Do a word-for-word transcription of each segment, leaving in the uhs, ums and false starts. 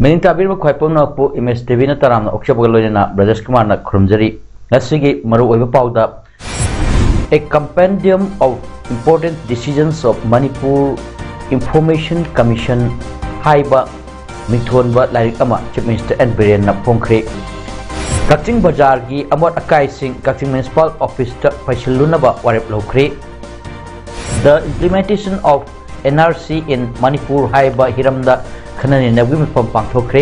ꯃꯤꯅꯤꯡ ꯇꯥꯕꯤꯔꯤꯕ ꯈ꯭ꯋꯥꯏ ꯄꯨꯝꯅꯃꯛꯄꯨ image T ꯚꯤꯅ ꯇꯔꯥꯝꯅ ꯑꯣꯛꯆꯕꯒ ꯂꯣꯏꯅꯅ ꯕ꯭ꯔꯖꯦꯁ ꯀꯨꯃꯥꯔꯅ ꯈꯨꯔꯨꯝꯖꯔꯤ꯫ ꯉꯁꯤꯒꯤ ꯃꯔꯨꯑꯣꯏꯕ ꯄꯥꯎꯗ, A Compendium of Important Decisions of Manipur Information Commission ꯍꯥꯏꯕ ꯃꯤꯡꯊꯣꯟꯕ ꯂꯥꯏꯔꯤꯛ ꯑꯃ ꯆꯤꯐ ꯃꯤꯅꯤꯁꯇꯔ ꯑꯦꯟ ꯕꯤꯔꯦꯟꯅ ꯐꯣꯡꯈ꯭ꯔꯦ꯫ ꯀꯛꯆꯤꯡ ꯕꯖꯥꯔꯒꯤ ꯑꯃꯣꯠ ꯑꯀꯥꯏꯁꯤꯡ ꯀꯛꯆꯤꯡ ꯃ꯭ꯌꯨꯅꯤꯁꯤꯄꯥꯜ ꯑꯣꯐꯤꯁꯇ ꯄꯩꯁꯤꯜꯂꯨꯅꯕ ꯋꯥꯔꯦꯞ ꯂꯧꯈ꯭ꯔꯦ꯫ The Implementation of N R C in Manipur ꯍꯥꯏꯕ ꯍꯤꯔꯝꯗ ꯈꯟꯅ ꯅꯩꯅꯕꯒꯤ ꯃꯤꯐꯝ ꯄꯥꯡꯊꯣꯛꯈ꯭ꯔꯦ꯫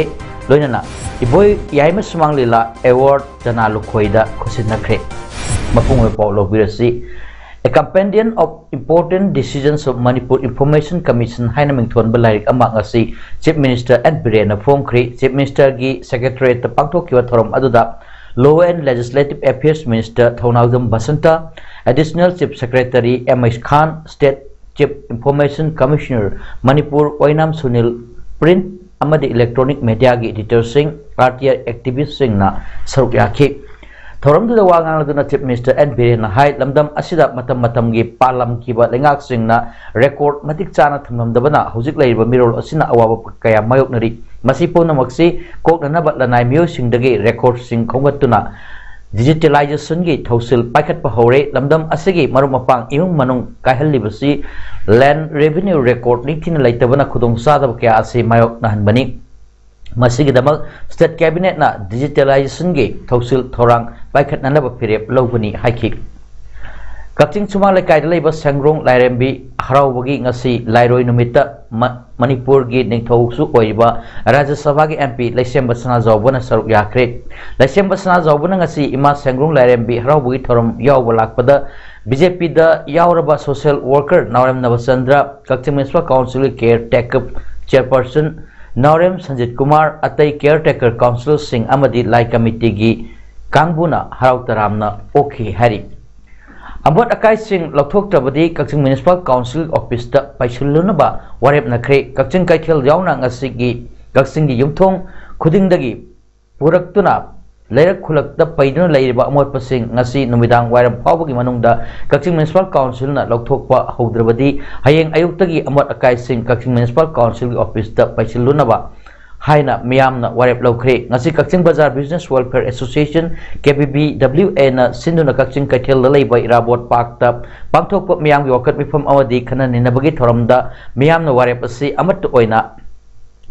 ꯂꯣꯏꯅꯅ ꯏꯕꯣꯏ ꯌꯥꯏꯃ ꯁꯨꯃꯥꯡ ꯂꯤꯂꯥ ꯑꯦꯋꯥꯔꯗ ꯆꯅꯥ ꯂꯨꯈꯣꯏꯗ ꯈꯨꯠꯁꯤꯟꯅꯈ꯭ꯔꯦ꯫ ꯃꯄꯨꯡ ꯑꯣꯏꯕ ꯄꯥꯎ ꯂꯧꯕꯤꯔꯁꯤ꯫ A Compendium of Important Decisions of Manipur Information Commission ꯍꯥꯏꯅ ꯃꯤꯡꯊꯣꯟꯕ ꯂꯥꯏꯔꯤꯛ ꯑꯃ ꯉꯁꯤ ꯆꯤꯐ ꯃꯤꯅꯤꯁꯇꯔ ꯑꯦꯟ ꯕꯤꯔꯦꯟꯅ ꯐꯣꯡꯈ꯭ꯔꯦ꯫ ꯆꯤꯐ ꯃꯤꯅꯤꯁꯇꯔꯒꯤ ꯁꯦꯀ꯭ꯔꯦꯇꯔꯤꯌꯦꯠꯇ ꯄꯥꯡꯊꯣꯛꯈꯤꯕ ꯊꯧꯔꯝ ꯑꯗꯨꯗ Law and Legislative Affairs Minister Thounaojam Basanta, Additional Chief Secretary M H Khan, State Chief Information Commissioner Manipur Oinam Sunil, print ꯑꯃꯗꯤ ꯏꯂꯦꯛꯇ꯭ꯔꯣꯅꯤꯛ ꯃꯦꯗꯤꯌꯥꯒꯤ ꯏꯗꯤꯇꯔꯁꯤꯡ, ꯑꯥꯔ ꯇꯤ ꯑꯥꯏ ꯑꯦꯛꯇꯤꯚꯤꯁ꯭ꯠꯁꯤꯡꯅ ꯁꯔꯨꯛ ꯌꯥꯈꯤ꯫ ꯊꯧꯔꯝꯗꯨꯗ ꯋꯥ ꯉꯥꯡꯂꯗꯨꯅ ꯆꯤꯐ ꯃꯤꯅꯤꯁꯇꯔ ꯑꯦꯟ ꯕꯤꯔꯦꯟꯅ ꯍꯥꯏ, ꯂꯝꯗꯝ ꯑꯁꯤꯗ ꯃꯇꯝ ꯃꯇꯝꯒꯤ ꯄꯥꯜꯂꯝꯈꯤꯕ ꯂꯩꯉꯥꯛꯁꯤꯡꯅ ꯔꯦꯀꯣꯔꯗ ꯃꯇꯤꯛ ꯆꯥꯅ ꯊꯝꯂꯝꯗꯕꯅ ꯍꯧꯖꯤꯛ ꯂꯩꯔꯤꯕ ꯃꯤꯔꯣꯜ ꯑꯁꯤꯅ ꯑꯋꯥꯕ ꯀꯌꯥ ꯃꯥꯌꯣꯛꯅꯔꯤ꯫ ꯃꯁꯤ ꯄꯨꯝꯅꯃꯛꯁꯤ ꯀꯣꯛꯅꯅꯕ ꯂꯅꯥꯏ ꯃꯤꯑꯣꯏꯁꯤꯡꯗꯒꯤ ꯔꯦꯀꯣꯔꯗꯁꯤꯡ ꯈꯣꯝꯒꯠꯇꯨꯅ ꯗꯤꯖꯤꯇꯦꯂꯥꯏꯖꯦꯁꯟꯒꯤ ꯊꯧꯁꯤꯜ ꯄꯥꯏꯈꯠꯄ ꯍꯧꯔꯦ꯫ ꯂꯝꯗꯝ ꯑꯁꯤꯒꯤ ꯃꯔꯨꯞ ꯃꯄꯥꯡ ꯏꯃꯨꯡ ꯃꯅꯨꯡ ꯀꯥꯏꯍꯜꯂꯤꯕꯁꯤ ꯂꯦꯟꯗ ꯔꯦꯚꯤꯅ꯭ꯌꯨ ꯔꯦꯀꯣꯔꯗ ꯅꯤꯡꯊꯤꯅ ꯂꯩꯇꯕꯅ ꯈꯨꯗꯣꯡꯆꯥꯗꯕ ꯀꯌꯥ ꯑꯁꯤ ꯃꯥꯌꯣꯛꯅꯍꯟꯕꯅꯤ꯫ ꯃꯁꯤꯒꯤꯗꯃꯛ ꯁ꯭ꯇꯦꯠ ꯀꯦꯕꯤꯅꯦꯠꯅ ꯗꯤꯖꯤꯇꯦꯂꯥꯏꯖꯦꯁꯟꯒꯤ ꯊꯧꯁꯤꯜ ꯊꯧꯔꯥꯡ ꯄꯥꯏꯈꯠꯅꯅꯕ ꯐꯤꯔꯦꯞ ꯂꯧꯒꯅꯤ ꯍꯥꯏꯈꯤ꯫ ꯀꯛꯆꯤꯡ ꯁꯨꯃꯥꯡ ꯂꯩꯀꯥꯏꯗ ꯂꯩꯕ ꯁꯦꯡꯒ꯭ꯔꯣꯡ ꯂꯥꯏꯔꯦꯝꯕꯤ ꯍꯔꯥꯎꯕꯒꯤ ꯉꯁꯤ ꯂꯥꯏꯔꯣꯏ ꯅꯨꯃꯤꯠꯇ ꯃ-, ꯃꯅꯤꯄꯨꯔꯒꯤ ꯅꯤꯡꯊꯧꯁꯨ ꯑꯣꯏꯔꯤꯕ ꯔꯥꯖ꯭ꯌ ꯁꯚꯥꯒꯤ ꯑꯦꯝ ꯄꯤ ꯂꯩꯁꯦꯝꯕ ꯁꯅꯥꯖꯥꯎꯕꯅ ꯁꯔꯨꯛ ꯌꯥꯈ꯭ꯔꯦ꯫ ꯂꯩꯁꯦꯝꯕ ꯁꯅꯥꯖꯥꯎꯕꯅ ꯉꯁꯤ ꯏꯃꯥ ꯁꯦꯡꯒ꯭ꯔꯣꯡ ꯂꯥꯏꯔꯦꯝꯕꯤ ꯍꯔꯥꯎꯕꯒꯤ ꯊꯧꯔꯝ ꯌꯥꯎꯕ ꯂꯥꯛꯄꯗ ꯕꯤ ꯖꯦ ꯄꯤꯗ ꯌꯥꯎꯔꯕ ꯁꯣꯁꯤꯌꯦꯜ ꯋꯥꯔꯀꯔ ꯅꯥꯎꯔꯦꯝ ꯅꯕꯆꯟꯗ꯭ꯔ, ꯀꯛꯆꯤꯡ ꯃ꯭ꯌꯨꯅꯤꯁꯤꯄꯥꯜ ꯀꯥꯎꯟꯁꯤꯜꯒꯤ ꯀꯦꯌꯔ ꯇꯦꯀꯔ ꯆꯦꯌꯔꯄꯔꯁꯟ ꯅꯥꯎꯔꯦꯝ ꯁꯟꯖꯤꯠ ꯀꯨꯃꯥꯔ, ꯑꯇꯩ ꯀꯦꯌꯔ ꯇꯦꯀꯔ ꯀꯥꯎꯟꯁꯤꯜꯁꯤꯡ ꯑꯃꯗꯤ ꯂꯥꯏ ꯀꯃꯤꯇꯤꯒꯤ ꯀꯥꯡꯕꯨꯅ ꯍꯔꯥꯎ ꯇꯔꯥꯝꯅ ꯑꯣꯛꯈꯤ ꯍꯥꯏꯔꯤ꯫ ꯑꯃꯣꯠ ꯑꯀꯥꯏꯁꯤꯡ ꯂꯧꯊꯣꯛꯇ꯭ꯔꯕꯗꯤ ꯀꯛꯆꯤꯡ ꯃ꯭ꯌꯨꯅꯤꯁꯤꯄꯥꯜ ꯀꯥꯎꯟꯁꯤꯜ ꯑꯣꯐꯤꯁꯇ ꯄꯩꯁꯤꯜꯂꯨꯅꯕ ꯋꯥꯔꯦꯞꯅꯈ꯭ꯔꯦ꯫ ꯀꯛꯆꯤꯡ ꯀꯩꯊꯦꯜ ꯌꯥꯎꯅ ꯉꯁꯤꯒꯤ ꯀꯛꯆꯤꯡꯒꯤ ꯌꯨꯝꯊꯣꯡ ꯈꯨꯗꯤꯡꯗꯒꯤ ꯄꯨꯔꯛꯇꯨꯅ ꯂꯩꯔꯛ ꯈꯨꯜꯂꯛꯇ ꯄꯩꯗꯨꯅ ꯂꯩꯔꯤꯕ ꯑꯃꯣꯠꯄꯁꯤꯡ ꯉꯁꯤ ꯅꯨꯃꯤꯗꯥꯡ ꯋꯥꯏꯔꯝ ꯐꯥꯎꯕꯒꯤ ꯃꯅꯨꯡꯗ ꯀꯛꯆꯤꯡ ꯃ꯭ꯌꯨꯅꯤꯁꯤꯄꯥꯜ ꯀꯥꯎꯟꯁꯤꯜꯅ ꯂꯧꯊꯣꯛꯄ ꯍꯧꯗ꯭ꯔꯕꯗꯤ ꯍꯌꯦꯡ ꯑꯌꯨꯛꯇꯒꯤ ꯑꯃꯣꯠ ꯑꯀꯥꯏꯁꯤꯡ ꯀꯛꯆꯤꯡ ꯃ꯭ꯌꯨꯅꯤꯁꯤꯄꯥꯜ ꯀꯥꯎꯟꯁꯤꯜꯒꯤ ꯑꯣꯐꯤꯁꯇ ꯄꯩꯁꯤꯜꯂꯨꯅꯕ ꯍꯥꯏꯅ ꯃꯤꯌꯥꯝꯅ ꯋꯥꯔꯦꯞ ꯂꯧꯈ꯭ꯔꯦ꯫ ꯉꯁꯤ ꯀꯛꯆꯤꯡ ꯕꯖꯥꯔ ꯕꯤꯖꯤꯅꯦꯁ ꯋꯦꯜꯐꯤꯌꯔ ꯑꯦꯁꯣꯁꯤꯌꯦꯁꯟ, ꯀꯦ ꯕꯤ ꯕꯤ ꯗꯕ꯭ꯂꯤꯎ ꯑꯦꯅ ꯁꯤꯟꯗꯨꯅ ꯀꯛꯆꯤꯡ ꯀꯩꯊꯦꯜꯗ ꯂꯩꯕ ꯏꯔꯥꯕꯣꯠ ꯄꯥꯔꯛꯇ ꯄꯥꯡꯊꯣꯛꯄ ꯃꯤꯌꯥꯝꯒꯤ ꯋꯥꯀꯠ ꯃꯤꯐꯝ ꯑꯃꯗꯤ ꯈꯟꯅ ꯅꯩꯅꯕꯒꯤ ꯊꯧꯔꯝꯗ ꯃꯤꯌꯥꯝꯅ ꯋꯥꯔꯦꯞ ꯑꯁꯤ ꯑꯃꯠꯇ ꯑꯣꯏꯅ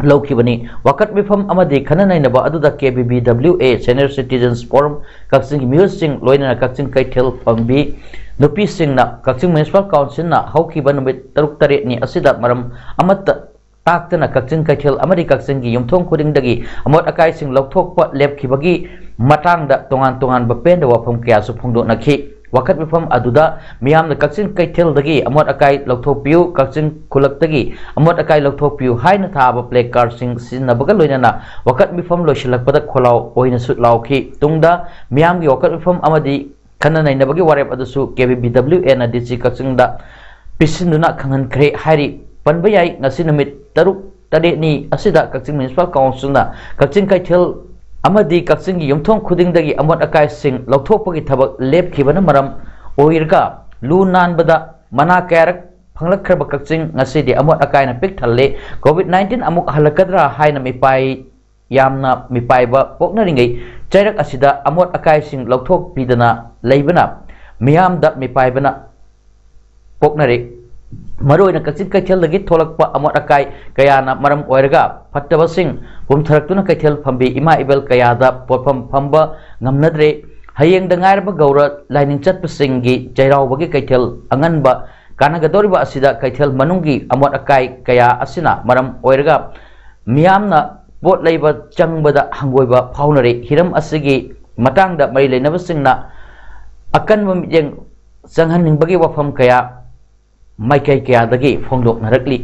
ꯂꯧꯈꯤꯕꯅꯤ꯫ ꯋꯥꯀꯠ ꯃꯤꯐꯝ ꯑꯃꯗꯤ ꯈꯟꯅ ꯅꯩꯅꯕ ꯑꯗꯨꯗ ꯀꯦ ꯕꯤ ꯕꯤ ꯗꯕ꯭ꯂꯤꯎ ꯑꯦ, ꯁꯦꯅꯤꯌꯔ ꯁꯤꯇꯤꯖꯟꯁ ꯐꯣꯔꯝ, ꯀꯛꯆꯤꯡꯒꯤ ꯃꯤꯑꯣꯏꯁꯤꯡ, ꯂꯣꯏꯅꯅ ꯀꯛꯆꯤꯡ ꯀꯩꯊꯦꯜ ꯐꯝꯕꯤ ꯅꯨꯄꯤꯁꯤꯡꯅ ꯀꯛꯆꯤꯡ ꯃ꯭ꯌꯨꯅꯤꯁꯤꯄꯥꯜ ꯀꯥꯎꯟꯁꯤꯜꯅ ꯍꯧꯈꯤꯕ ꯅꯨꯃꯤꯠ ꯇꯔꯨꯛ ꯇꯔꯦꯠꯅꯤ ꯑꯁꯤꯗ ꯃꯔꯝ ꯑꯃꯠꯇ ꯇꯥꯛꯇꯅ ꯀꯛꯆꯤꯡ ꯀꯩꯊꯦꯜ ꯑꯃꯗꯤ ꯀꯛꯆꯤꯡꯒꯤ ꯌꯨꯝꯊꯣꯡ ꯈꯨꯗꯤꯡꯗꯒꯤ ꯑꯃꯣꯠ ꯑꯀꯥꯏꯁꯤꯡ ꯂꯧꯊꯣꯛꯄ ꯂꯦꯞꯈꯤꯕꯒꯤ ꯃꯇꯥꯡꯗ ꯇꯣꯉꯥꯟ ꯇꯣꯉꯥꯟꯕ ꯄꯦꯟꯗꯕ ꯋꯥꯐꯝ ꯀꯌꯥꯁꯨ ꯐꯣꯡꯗꯣꯛꯅꯈꯤ꯫ ꯋꯥꯀꯠ ꯃꯤꯐꯝ ꯑꯗꯨꯗ ꯃꯤꯌꯥꯝꯅ ꯀꯛꯆꯤꯡ ꯀꯩꯊꯦꯜꯗꯒꯤ ꯑꯃꯣꯠ ꯑꯀꯥꯏ ꯂꯧꯊꯣꯛꯄꯤꯌꯨ, ꯀꯛꯆꯤꯡ ꯈꯨꯜꯂꯛꯇꯒꯤ ꯑꯃꯣꯠ ꯑꯀꯥꯏ ꯂꯧꯊꯣꯛꯄꯤꯌꯨ ꯍꯥꯏꯅ ꯊꯥꯕ ꯄ꯭ꯂꯦ ꯀꯥꯔꯗꯁꯤꯡ ꯁꯤꯖꯤꯟꯅꯕꯒ ꯂꯣꯏꯅꯅ ꯋꯥꯀꯠ ꯃꯤꯐꯝ ꯂꯣꯏꯁꯤꯜꯂꯛꯄꯗ ꯈꯣꯜꯂꯥꯎ ꯑꯣꯏꯅꯁꯨ ꯂꯥꯎꯈꯤ꯫ ꯇꯨꯡꯗ ꯃꯤꯌꯥꯝꯒꯤ ꯋꯥꯀꯠ ꯃꯤꯐꯝ ꯑꯃꯗꯤ ꯈꯟꯅ ꯅꯩꯅꯕꯒꯤ ꯋꯥꯔꯦꯞ ꯑꯗꯨꯁꯨ ꯀꯦ ꯕꯤ ꯕꯤ ꯗꯕ꯭ꯂꯤꯎ ꯑꯦꯅ ꯗꯤ ꯁꯤ ꯀꯛꯆꯤꯡꯗ ꯄꯤꯁꯤꯟꯗꯨꯅ ꯈꯪꯍꯟꯈ꯭ꯔꯦ ꯍꯥꯏꯔꯤ꯫ ꯄꯟꯕ ꯌꯥꯏ, ꯉꯁꯤ ꯅꯨꯃꯤꯠ ꯇꯔꯨꯛ ꯇꯔꯦꯠꯅꯤ ꯑꯁꯤꯗ ꯀꯛꯆꯤꯡ ꯃ꯭ꯌꯨꯅꯤꯁꯤꯄꯥꯜ ꯀꯥꯎꯟꯁꯤꯜꯅ ꯀꯛꯆꯤꯡ ꯀꯩꯊꯦꯜ ꯑꯃꯗꯤ ꯀꯛꯆꯤꯡꯒꯤ ꯌꯨꯝꯊꯣꯡ ꯈꯨꯗꯤꯡꯗꯒꯤ ꯑꯃꯣꯠ ꯑꯀꯥꯏꯁꯤꯡ ꯂꯧꯊꯣꯛꯄꯒꯤ ꯊꯕꯛ ꯂꯦꯞꯈꯤꯕꯅ ꯃꯔꯝ ꯑꯣꯏꯔꯒ ꯂꯨ ꯅꯥꯟꯕꯗ ꯃꯅꯥ ꯀꯌꯥꯔꯛ ꯐꯪꯂꯛꯈ꯭ꯔꯕ ꯀꯛꯆꯤꯡ ꯉꯁꯤꯗꯤ ꯑꯃꯣꯠ ꯑꯀꯥꯏꯅ ꯄꯤꯛ ꯊꯜꯂꯦ꯫ ꯀꯣꯚꯤꯗ ꯅꯥꯏꯟꯇꯤꯟ ꯑꯃꯨꯛ ꯍꯜꯂꯛꯀꯗ꯭ꯔꯥ ꯍꯥꯏꯅ ꯃꯤꯄꯥꯏ ꯌꯥꯝꯅ ꯃꯤꯄꯥꯏꯕ ꯄꯣꯛꯅꯔꯤꯉꯩ ꯆꯩꯔꯛ ꯑꯁꯤꯗ ꯑꯃꯣꯠ ꯑꯀꯥꯏꯁꯤꯡ ꯂꯧꯊꯣꯛꯄꯤꯗꯅ ꯂꯩꯕꯅ ꯃꯤꯌꯥꯝꯗ ꯃꯤꯄꯥꯏꯕꯅ ꯄꯣꯛꯅꯔꯦ꯫ ꯃꯔꯨꯑꯣꯏꯅ ꯀꯛꯆꯤꯡ ꯀꯩꯊꯦꯜꯗꯒꯤ ꯊꯣꯛꯂꯛꯄ ꯑꯃꯣꯠ ꯑꯀꯥꯏ ꯀꯌꯥꯅ ꯃꯔꯝ ꯑꯣꯏꯔꯒ ꯐꯠꯇꯕꯁꯤꯡ ꯄꯨꯝꯊꯔꯛꯇꯨꯅ ꯀꯩꯊꯦꯜ ꯐꯝꯕꯤ ꯏꯃꯥ ꯏꯕꯦꯜ ꯀꯌꯥꯗ ꯄꯣꯠꯐꯝ ꯐꯝꯕ ꯉꯝꯅꯗ꯭ꯔꯦ꯫ ꯍꯌꯦꯡꯗ ꯉꯥꯏꯔꯕ ꯒꯧꯔ ꯂꯥꯏꯅꯤꯡ ꯆꯠꯄꯁꯤꯡꯒꯤ ꯆꯩꯔꯥꯎꯕꯒꯤ ꯀꯩꯊꯦꯜ ꯑꯉꯟꯕ ꯀꯥꯟꯅꯒꯗꯧꯔꯤꯕ ꯑꯁꯤꯗ ꯀꯩꯊꯦꯜ ꯃꯅꯨꯡꯒꯤ ꯑꯃꯣꯠ ꯑꯀꯥꯏ ꯀꯌꯥ ꯑꯁꯤꯅ ꯃꯔꯝ ꯑꯣꯏꯔꯒ ꯃꯤꯌꯥꯝꯅ ꯄꯣꯠ ꯂꯩꯕ ꯆꯪꯕꯗ ꯍꯪꯒꯣꯏꯕ ꯐꯥꯎꯅꯔꯦ꯫ ꯍꯤꯔꯝ ꯑꯁꯤꯒꯤ ꯃꯇꯥꯡꯗ ꯃꯔꯤ ꯂꯩꯅꯕꯁꯤꯡꯅ ꯑꯀꯟꯕ ꯃꯤꯠꯌꯦꯡ ꯆꯪꯍꯟꯅꯤꯡꯕꯒꯤ ꯋꯥꯐꯝ ꯀꯌꯥ ꯃꯥꯏꯀꯩ ꯀꯌꯥꯗꯒꯤ ꯐꯣꯡꯗꯣꯛꯅꯔꯛꯂꯤ꯫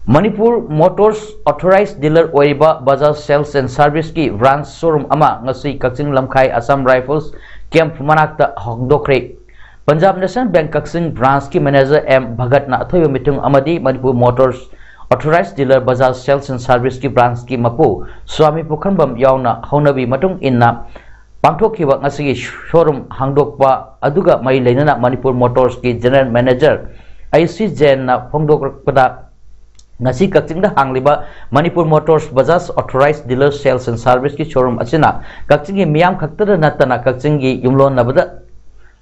ꯃꯅꯤꯄꯨꯔ ꯃꯣꯇꯣꯔꯁ ꯑꯣꯊꯣꯔꯥꯏꯖ ꯗꯤꯂꯔ ꯑꯣꯏꯔꯤꯕ ꯕꯖꯥꯖ ꯁꯦꯜꯁ ꯑꯦꯟ ꯁꯥꯔꯚꯤꯁꯀꯤ ꯕ꯭ꯔꯥꯟꯁ ꯁꯣꯔꯨꯝ ꯑꯃ ꯉꯁꯤ ꯀꯛꯆꯤꯡ ꯂꯝꯈꯥꯏ ꯑꯁꯥꯝ ꯔꯥꯏꯐꯜꯁ ꯀꯦꯝꯞ ꯃꯅꯥꯛꯇ ꯍꯥꯡꯗꯣꯛꯈ꯭ꯔꯦ꯫ ꯄꯟꯖꯥꯕ ꯅꯦꯁꯅꯦꯜ ꯕꯦꯡꯛ ꯀꯛꯆꯤꯡ ꯕ꯭ꯔꯥꯟꯁꯀꯤ ꯃꯦꯅꯦꯖꯔ ꯑꯦꯝ ꯚꯒꯠꯅ ꯑꯊꯣꯏꯕ ꯃꯤꯊꯨꯡ ꯑꯃꯗꯤ Manipur Motors authorised dealer Bajaj sales and ꯁꯥꯔꯚꯤꯁꯀꯤ ꯕ꯭ꯔꯥꯟꯁꯀꯤ ꯃꯄꯨ ꯁ꯭ꯋꯥꯃꯤ ꯄꯨꯈ꯭ꯔꯝꯕꯝ ꯌꯥꯎꯅ ꯍꯧꯅꯕꯤ ꯃꯇꯨꯡ ꯏꯟꯅ ꯄꯥꯡꯊꯣꯛꯈꯤꯕ ꯉꯁꯤꯒꯤ ꯁꯣꯔꯨꯝ ꯍꯥꯡꯗꯣꯛꯄ ꯑꯗꯨꯒ ꯃꯔꯤ ꯂꯩꯅꯅ ꯃꯅꯤꯄꯨꯔ ꯃꯣꯇꯣꯔꯁꯀꯤ ꯖꯦꯅꯔꯦꯜ ꯃꯦꯅꯦꯖꯔ ꯑꯩ ꯁꯤ ꯖꯦꯟꯅ ꯐꯣꯡꯗꯣꯛꯂꯛꯄꯗ, ꯉꯁꯤ ꯀꯛꯆꯤꯡꯗ ꯍꯥꯡꯂꯤꯕ Manipur motors Bajaj authorised dealer sales and ꯁꯥꯔꯚꯤꯁꯀꯤ ꯁꯣꯔꯨꯝ ꯑꯁꯤꯅ ꯀꯛꯆꯤꯡꯒꯤ ꯃꯤꯌꯥꯝ ꯈꯛꯇꯗ ꯅꯠꯇꯅ ꯀꯛꯆꯤꯡꯒꯤ ꯌꯨꯝꯂꯣꯟꯅꯕꯗ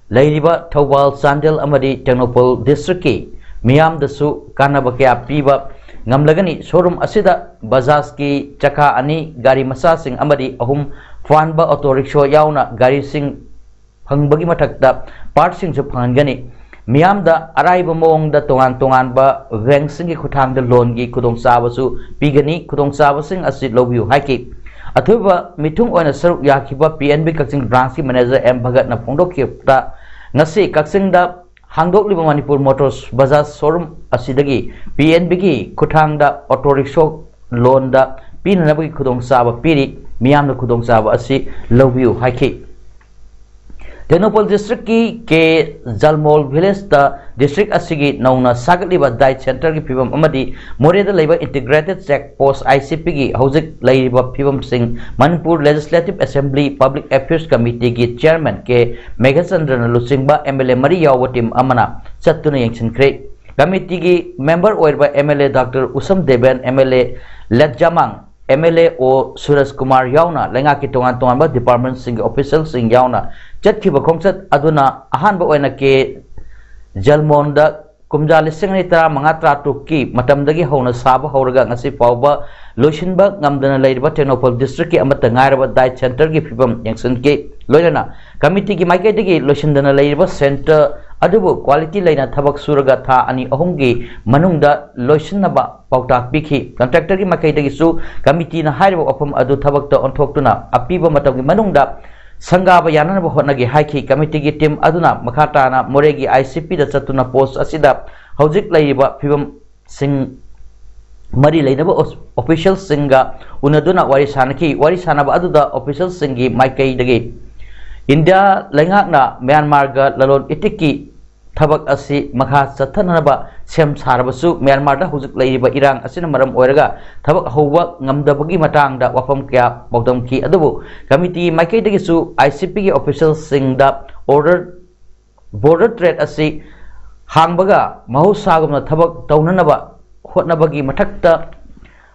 ꯂꯩꯔꯤꯕ ꯊꯧꯕꯥꯜ, ꯆꯥꯟꯗꯦꯜ ꯑꯃꯗꯤ ꯇꯦꯡꯅꯧꯄꯜ ꯗꯤꯁꯇ꯭ꯔꯤꯛꯀꯤ ꯃꯤꯌꯥꯝꯗꯁꯨ ꯀꯥꯟꯅꯕ ꯀꯌꯥ ꯄꯤꯕ ꯉꯝꯂꯒꯅꯤ꯫ ꯁꯣꯔꯨꯝ ꯑꯁꯤꯗ ꯕꯖꯥꯖꯀꯤ ꯆꯀꯥ ꯑꯅꯤ, ꯒꯥꯔꯤ ꯃꯆꯥꯁꯤꯡ ꯑꯃꯗꯤ ꯑꯍꯨꯝ ꯄꯥꯟꯕ ꯑꯣꯇꯣ ꯔꯤꯛꯁꯣ ꯌꯥꯎꯅ ꯒꯥꯔꯤꯁꯤꯡ ꯐꯪꯕꯒꯤ ꯃꯊꯛꯇ ꯄꯥꯔꯠꯁꯤꯡꯁꯨ ꯐꯪꯍꯟꯒꯅꯤ꯫ ꯃꯤꯌꯥꯝꯗ ꯑꯔꯥꯏꯕ ꯃꯑꯣꯡꯗ ꯇꯣꯉꯥꯟ ꯇꯣꯉꯥꯟꯕ ꯕꯦꯡꯛꯁꯤꯡꯒꯤ ꯈꯨꯠꯊꯥꯡꯗ ꯂꯣꯟꯒꯤ ꯈꯨꯗꯣꯡꯆꯥꯕꯁꯨ ꯄꯤꯒꯅꯤ꯫ ꯈꯨꯗꯣꯡꯆꯥꯕꯁꯤꯡ ꯑꯁꯤ ꯂꯧꯕꯤꯌꯨ ꯍꯥꯏꯈꯤ꯫ ꯑꯊꯣꯏꯕ ꯃꯤꯊꯨꯡ ꯑꯣꯏꯅ ꯁꯔꯨꯛ ꯌꯥꯈꯤꯕ ꯄꯤ ꯑꯦꯟ ꯕꯤ ꯀꯛꯆꯤꯡ ꯕ꯭ꯔꯥꯟꯁꯀꯤ ꯃꯦꯅꯦꯖꯔ ꯑꯦꯝ ꯚꯒꯠꯅ ꯐꯣꯡꯗꯣꯛꯈꯤꯕꯗ, ꯉꯁꯤ ꯀꯛꯆꯤꯡꯗ ꯍꯥꯡꯗꯣꯛꯂꯤꯕ ꯃꯅꯤꯄꯨꯔ ꯃꯣꯇꯣꯔꯁ ꯕꯖꯥꯖ ꯁꯣꯔꯨꯝ ꯑꯁꯤꯗꯒꯤ ꯄꯤ ꯑꯦꯟ ꯕꯤꯒꯤ ꯈꯨꯠꯊꯥꯡꯗ ꯑꯣꯇꯣ ꯔꯤꯛꯁꯣ ꯂꯣꯟꯗ ꯄꯤꯅꯅꯕꯒꯤ ꯈꯨꯗꯣꯡꯆꯥꯕ ꯄꯤꯔꯤ꯫ ꯃꯤꯌꯥꯝꯅ ꯈꯨꯗꯣꯡꯆꯥꯕ ꯑꯁꯤ ꯂꯧꯕꯤꯌꯨ ꯍꯥꯏꯈꯤ꯫ ꯇꯦꯡꯅꯧꯄꯜ ꯗꯤꯁꯇ꯭ꯔꯤꯛꯀꯤ ꯀꯦ ꯖꯜꯃꯣꯜ ꯚꯤꯂꯦꯖꯇ ꯗꯤꯁꯇ꯭ꯔꯤꯛ ꯑꯁꯤꯒꯤ ꯅꯧꯅ ꯁꯥꯒꯠꯂꯤꯕ ꯗꯥꯏꯠ ꯁꯦꯟꯇꯔꯒꯤ ꯐꯤꯕꯝ ꯑꯃꯗꯤ ꯃꯣꯔꯦꯗ ꯂꯩꯕ integrated check post, I C ꯄꯤꯒꯤ ꯍꯧꯖꯤꯛ ꯂꯩꯔꯤꯕ ꯐꯤꯕꯝꯁꯤꯡ Manipur legislative assembly public affairs ꯀꯃꯤꯇꯤꯒꯤ ꯆꯤꯌꯔꯃꯦꯟ ꯀꯦ ꯃꯦꯘꯆꯟꯗ꯭ꯔꯅ ꯂꯨꯆꯤꯡꯕ ꯑꯦꯝ ꯑꯦꯜ ꯑꯦ ꯃꯔꯤ ꯌꯥꯎꯕ ꯇꯤꯝ ꯑꯃꯅ ꯆꯠꯇꯨꯅ ꯌꯦꯡꯁꯤꯟꯈ꯭ꯔꯦ꯫ ꯀꯃꯤꯇꯤꯒꯤ ꯃꯦꯝꯕꯔ ꯑꯣꯏꯔꯤꯕ M L A doctor Usham Deben, M L A Letzamang, M L A O Surja Kumar ꯌꯥꯎꯅ ꯂꯩꯉꯥꯛꯀꯤ ꯇꯣꯉꯥꯟ ꯇꯣꯉꯥꯟꯕ ꯗꯤꯄꯥꯔꯠꯃꯦꯟꯁꯤꯡꯒꯤ ꯑꯣꯐꯤꯁꯤꯌꯦꯜꯁꯤꯡ ꯌꯥꯎꯅ ꯆꯠꯈꯤꯕ ꯈꯣꯡꯆꯠ ꯑꯗꯨꯅ ꯑꯍꯥꯟꯕ ꯑꯣꯏꯅ ꯀꯦ ꯖꯜꯃꯣꯟꯗ ꯀꯨꯝꯖꯥ ꯂꯤꯁꯤꯡ ꯑꯅꯤ ꯇꯔꯥꯃꯉꯥ ꯇꯔꯥꯇꯔꯨꯛꯀꯤ ꯃꯇꯝꯗꯒꯤ ꯍꯧꯅ ꯁꯥꯕ ꯍꯧꯔꯒ ꯉꯁꯤ ꯐꯥꯎꯕ ꯂꯣꯏꯁꯤꯟꯕ ꯉꯝꯗꯅ ꯂꯩꯔꯤꯕ ꯇꯦꯡꯅꯧꯄꯜ ꯗꯤꯁꯇ꯭ꯔꯤꯛꯀꯤ ꯑꯃꯠꯇ ꯉꯥꯏꯔꯕ ꯗꯥꯏꯠ ꯁꯦꯟꯇꯔꯒꯤ ꯐꯤꯕꯝ ꯌꯦꯡꯁꯤꯟꯈꯤ꯫ ꯂꯣꯏꯅꯅ ꯀꯃꯤꯇꯤꯒꯤ ꯃꯥꯏꯀꯩꯗꯒꯤ ꯂꯣꯏꯁꯤꯟꯗꯅ ꯂꯩꯔꯤꯕ ꯁꯦꯟꯇꯔ ꯑꯗꯨꯕꯨ ꯀ꯭ꯋꯥꯂꯤꯇꯤ ꯂꯩꯅ ꯊꯕꯛ ꯁꯨꯔꯒ ꯊꯥ ꯑꯅꯤ ꯑꯍꯨꯝꯒꯤ ꯃꯅꯨꯡꯗ ꯂꯣꯏꯁꯤꯟꯅꯕ ꯄꯥꯎꯇꯥꯛ ꯄꯤꯈꯤ꯫ ꯀꯟꯇ꯭ꯔꯦꯛꯇꯔꯒꯤ ꯃꯥꯏꯀꯩꯗꯒꯤꯁꯨ ꯀꯃꯤꯇꯤꯅ ꯍꯥꯏꯔꯤꯕ ꯋꯥꯐꯝ ꯑꯗꯨ ꯊꯕꯛꯇ ꯑꯣꯟꯊꯣꯛꯇꯨꯅ ꯑꯄꯤꯕ ꯃꯇꯝꯒꯤ ꯃꯅꯨꯡꯗ ꯁꯪꯒꯥꯕ ꯌꯥꯅꯅꯕ ꯍꯣꯠꯅꯒꯦ ꯍꯥꯏꯈꯤ꯫ ꯀꯃꯤꯇꯤꯒꯤ ꯇꯤꯝ ꯑꯗꯨꯅ ꯃꯈꯥ ꯇꯥꯅ ꯃꯣꯔꯦꯒꯤ ꯑꯥꯏ ꯁꯤ ꯄꯤꯗ ꯆꯠꯇꯨꯅ ꯄꯣꯁ ꯑꯁꯤꯗ ꯍꯧꯖꯤꯛ ꯂꯩꯔꯤꯕ ꯐꯤꯕꯝꯁꯤꯡ ꯃꯔꯤ ꯂꯩꯅꯕ ꯑꯣꯐꯤꯁꯤꯌꯦꯜꯁꯤꯡꯒ ꯎꯅꯗꯨꯅ ꯋꯥꯔꯤ ꯁꯥꯅꯈꯤ꯫ ꯋꯥꯔꯤ ꯁꯥꯅꯕ ꯑꯗꯨꯗ ꯑꯣꯐꯤꯁꯤꯌꯦꯜꯁꯤꯡꯒꯤ ꯃꯥꯏꯀꯩꯗꯒꯤ ꯏꯟꯗꯤꯌꯥ ꯂꯩꯉꯥꯛꯅ ꯃ꯭ꯌꯥꯟꯃꯥꯔꯒ ꯂꯂꯣꯟ ꯏꯇꯤꯛꯀꯤ ꯊꯕꯛ ꯑꯁꯤ ꯃꯈꯥ ꯆꯠꯊꯅꯅꯕ ꯁꯦꯝ ꯁꯥꯔꯕꯁꯨ, ꯃ꯭ꯌꯥꯟꯃꯥꯔꯗ ꯍꯧꯖꯤꯛ ꯂꯩꯔꯤꯕ ꯏꯔꯥꯡ ꯑꯁꯤꯅ ꯃꯔꯝ ꯑꯣꯏꯔꯒ ꯊꯕꯛ ꯍꯧꯕ ꯉꯝꯗꯕꯒꯤ ꯃꯇꯥꯡꯗ ꯋꯥꯐꯝ ꯀꯌꯥ ꯄꯥꯎꯗꯝꯈꯤ꯫ ꯑꯗꯨꯕꯨ ꯀꯃꯤꯇꯤꯒꯤ ꯃꯥꯏꯀꯩꯗꯒꯤꯁꯨ ꯑꯥꯏ ꯁꯤ ꯄꯤꯒꯤ ꯑꯣꯐꯤꯁꯤꯌꯦꯜꯁꯤꯡꯗ ꯑꯣꯔꯗꯔ ꯕꯣꯔꯗꯔ ꯇ꯭ꯔꯦꯗ ꯑꯁꯤ ꯍꯥꯡꯕꯒ ꯃꯍꯧꯁꯥꯒꯨꯝꯅ ꯊꯕꯛ ꯇꯧꯅꯅꯕ ꯍꯣꯠꯅꯕꯒꯤ ꯃꯊꯛꯇ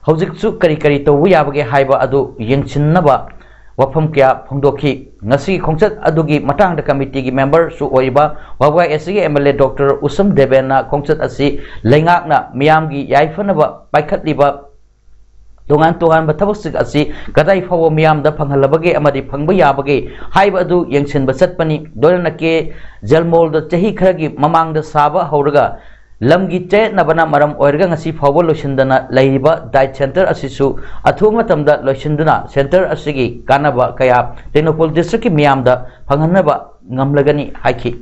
ꯍꯧꯖꯤꯛꯁꯨ ꯀꯔꯤ ꯀꯔꯤ ꯇꯧꯕ ꯌꯥꯕꯒꯦ ꯍꯥꯏꯕ ꯑꯗꯨ ꯌꯦꯡꯁꯤꯟꯅꯕ ꯋꯥꯐꯝ ꯀꯌꯥ ꯐꯣꯡꯗꯣꯛꯈꯤ꯫ ꯉꯁꯤꯒꯤ ꯈꯣꯡꯆꯠ ꯑꯗꯨꯒꯤ ꯃꯇꯥꯡꯗ ꯀꯃꯤꯇꯤꯒꯤ ꯃꯦꯝꯕꯔꯁꯨ ꯑꯣꯏꯔꯤꯕ ꯋꯥꯕꯒꯥꯏ ꯑꯦꯁ ꯁꯤꯒꯤ ꯑꯦꯝ ꯑꯦꯜ ꯑꯦ ꯗꯣꯛꯇꯔ ꯎꯁꯝ ꯗꯦꯕꯦꯟꯅ ꯈꯣꯡꯆꯠ ꯑꯁꯤ ꯂꯩꯉꯥꯛꯅ ꯃꯤꯌꯥꯝꯒꯤ ꯌꯥꯏꯐꯅꯕ ꯄꯥꯏꯈꯠꯂꯤꯕ ꯇꯣꯉꯥꯟ ꯇꯣꯉꯥꯟꯕ ꯊꯕꯛꯁꯤꯡ ꯑꯁꯤ ꯀꯗꯥꯏ ꯐꯥꯎꯕ ꯃꯤꯌꯥꯝꯗ ꯐꯪꯍꯜꯂꯕꯒꯦ ꯑꯃꯗꯤ ꯐꯪꯕ ꯌꯥꯕꯒꯦ ꯍꯥꯏꯕ ꯑꯗꯨ ꯌꯦꯡꯁꯤꯟꯕ ꯆꯠꯄꯅꯤ꯫ ꯂꯣꯏꯅꯅ ꯀꯦ ꯖꯦꯜꯃꯣꯜꯗ ꯆꯍꯤ ꯈꯔꯒꯤ ꯃꯃꯥꯡꯗ ꯁꯥꯕ ꯍꯧꯔꯒ ꯂꯝꯒꯤ ꯆꯌꯦꯠꯅꯕꯅ ꯃꯔꯝ ꯑꯣꯏꯔꯒ ꯉꯁꯤ ꯐꯥꯎꯕ ꯂꯣꯏꯁꯤꯟꯗꯅ ꯂꯩꯔꯤꯕ ꯗꯥꯏꯠ ꯁꯦꯟꯇꯔ ꯑꯁꯤꯁꯨ ꯑꯊꯨꯕ ꯃꯇꯝꯗ ꯂꯣꯏꯁꯤꯟꯗꯨꯅ ꯁꯦꯟꯇꯔ ꯑꯁꯤꯒꯤ ꯀꯥꯟꯅꯕ ꯀꯌꯥ ꯇꯦꯡꯅꯧꯄꯜ ꯗꯤꯁꯇ꯭ꯔꯤꯛꯀꯤ ꯃꯤꯌꯥꯝꯗ ꯐꯪꯍꯟꯅꯕ ꯉꯝꯂꯒꯅꯤ ꯍꯥꯏꯈꯤ꯫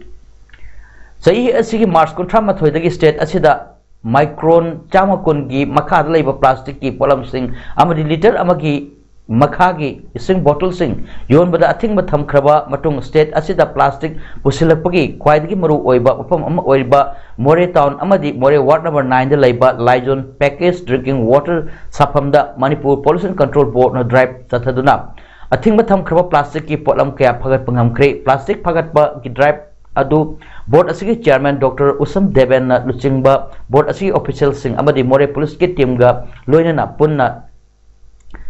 ꯆꯍꯤ ꯑꯁꯤꯒꯤ ꯃꯥꯔꯆ ꯀꯨꯟꯊ꯭ꯔꯥ ꯃꯥꯊꯣꯏꯗꯒꯤ ꯁ꯭ꯇꯦꯠ ꯑꯁꯤꯗ ꯃꯥꯏꯀ꯭ꯔꯣꯟ ꯆꯥꯝꯃ ꯀꯨꯟꯒꯤ ꯃꯈꯥꯗ ꯂꯩꯕ ꯄ꯭ꯂꯥꯁꯇꯤꯛꯀꯤ ꯄꯣꯠꯂꯝꯁꯤꯡ ꯑꯃꯗꯤ ꯂꯤꯇꯔ ꯑꯃꯒꯤ ꯃꯈꯥꯒꯤ ꯏꯁꯤꯡ ꯕꯣꯇꯜꯁꯤꯡ ꯌꯣꯟꯕꯗ ꯑꯊꯤꯡꯕ ꯊꯝꯈ꯭ꯔꯕ ꯃꯇꯨꯡ, ꯁ꯭ꯇꯦꯠ ꯑꯁꯤꯗ ꯄ꯭ꯂꯥꯁꯇꯤꯛ ꯄꯨꯁꯤꯜꯂꯛꯄꯒꯤ ꯈ꯭ꯋꯥꯏꯗꯒꯤ ꯃꯔꯨ ꯑꯣꯏꯕ ꯃꯐꯝ ꯑꯃ ꯑꯣꯏꯔꯤꯕ ꯃꯣꯔꯦ ꯇꯥꯎꯟ ꯑꯃꯗꯤ ꯃꯣꯔꯦ ꯋꯥꯔꯗ ꯅꯝꯕꯔ ꯅꯥꯏꯟꯗ ꯂꯩꯕ ꯂꯥꯏꯖꯣꯟ ꯄꯦꯀꯦꯖ ꯗ꯭ꯔꯤꯡꯀꯤꯡ ꯋꯥꯇꯔ ꯁꯥꯐꯝꯗ ꯃꯅꯤꯄꯨꯔ ꯄꯣꯂꯨꯁꯟ ꯀꯟꯇ꯭ꯔꯣꯜ ꯕꯣꯔꯗꯅ ꯗ꯭ꯔꯥꯏꯕ ꯆꯠꯊꯗꯨꯅ ꯑꯊꯤꯡꯕ ꯊꯝꯈ꯭ꯔꯕ ꯄ꯭ꯂꯥꯁꯇꯤꯛꯀꯤ ꯄꯣꯠꯂꯝ ꯀꯌꯥ ꯐꯒꯠꯄ ꯉꯝꯈ꯭ꯔꯦ꯫ ꯄ꯭ꯂꯥꯁꯇꯤꯛ ꯐꯒꯠꯄꯒꯤ ꯗ꯭ꯔꯥꯏꯕ ꯑꯗꯨ ꯕꯣꯔꯗ ꯑꯁꯤꯒꯤ ꯆꯤꯌꯥꯔꯃꯦꯟ ꯗꯣꯛꯇꯔ ꯎꯁꯝ ꯗꯦꯕꯦꯟꯅ ꯂꯨꯆꯤꯡꯕ ꯕꯣꯔꯗ ꯑꯁꯤꯒꯤ ꯑꯣꯐꯤꯁꯤꯌꯦꯜꯁꯤꯡ ꯑꯃꯗꯤ ꯃꯣꯔꯦ ꯄꯨꯂꯤꯁꯀꯤ ꯇꯤꯝꯒ ꯂꯣꯏꯅꯅ ꯄꯨꯟꯅ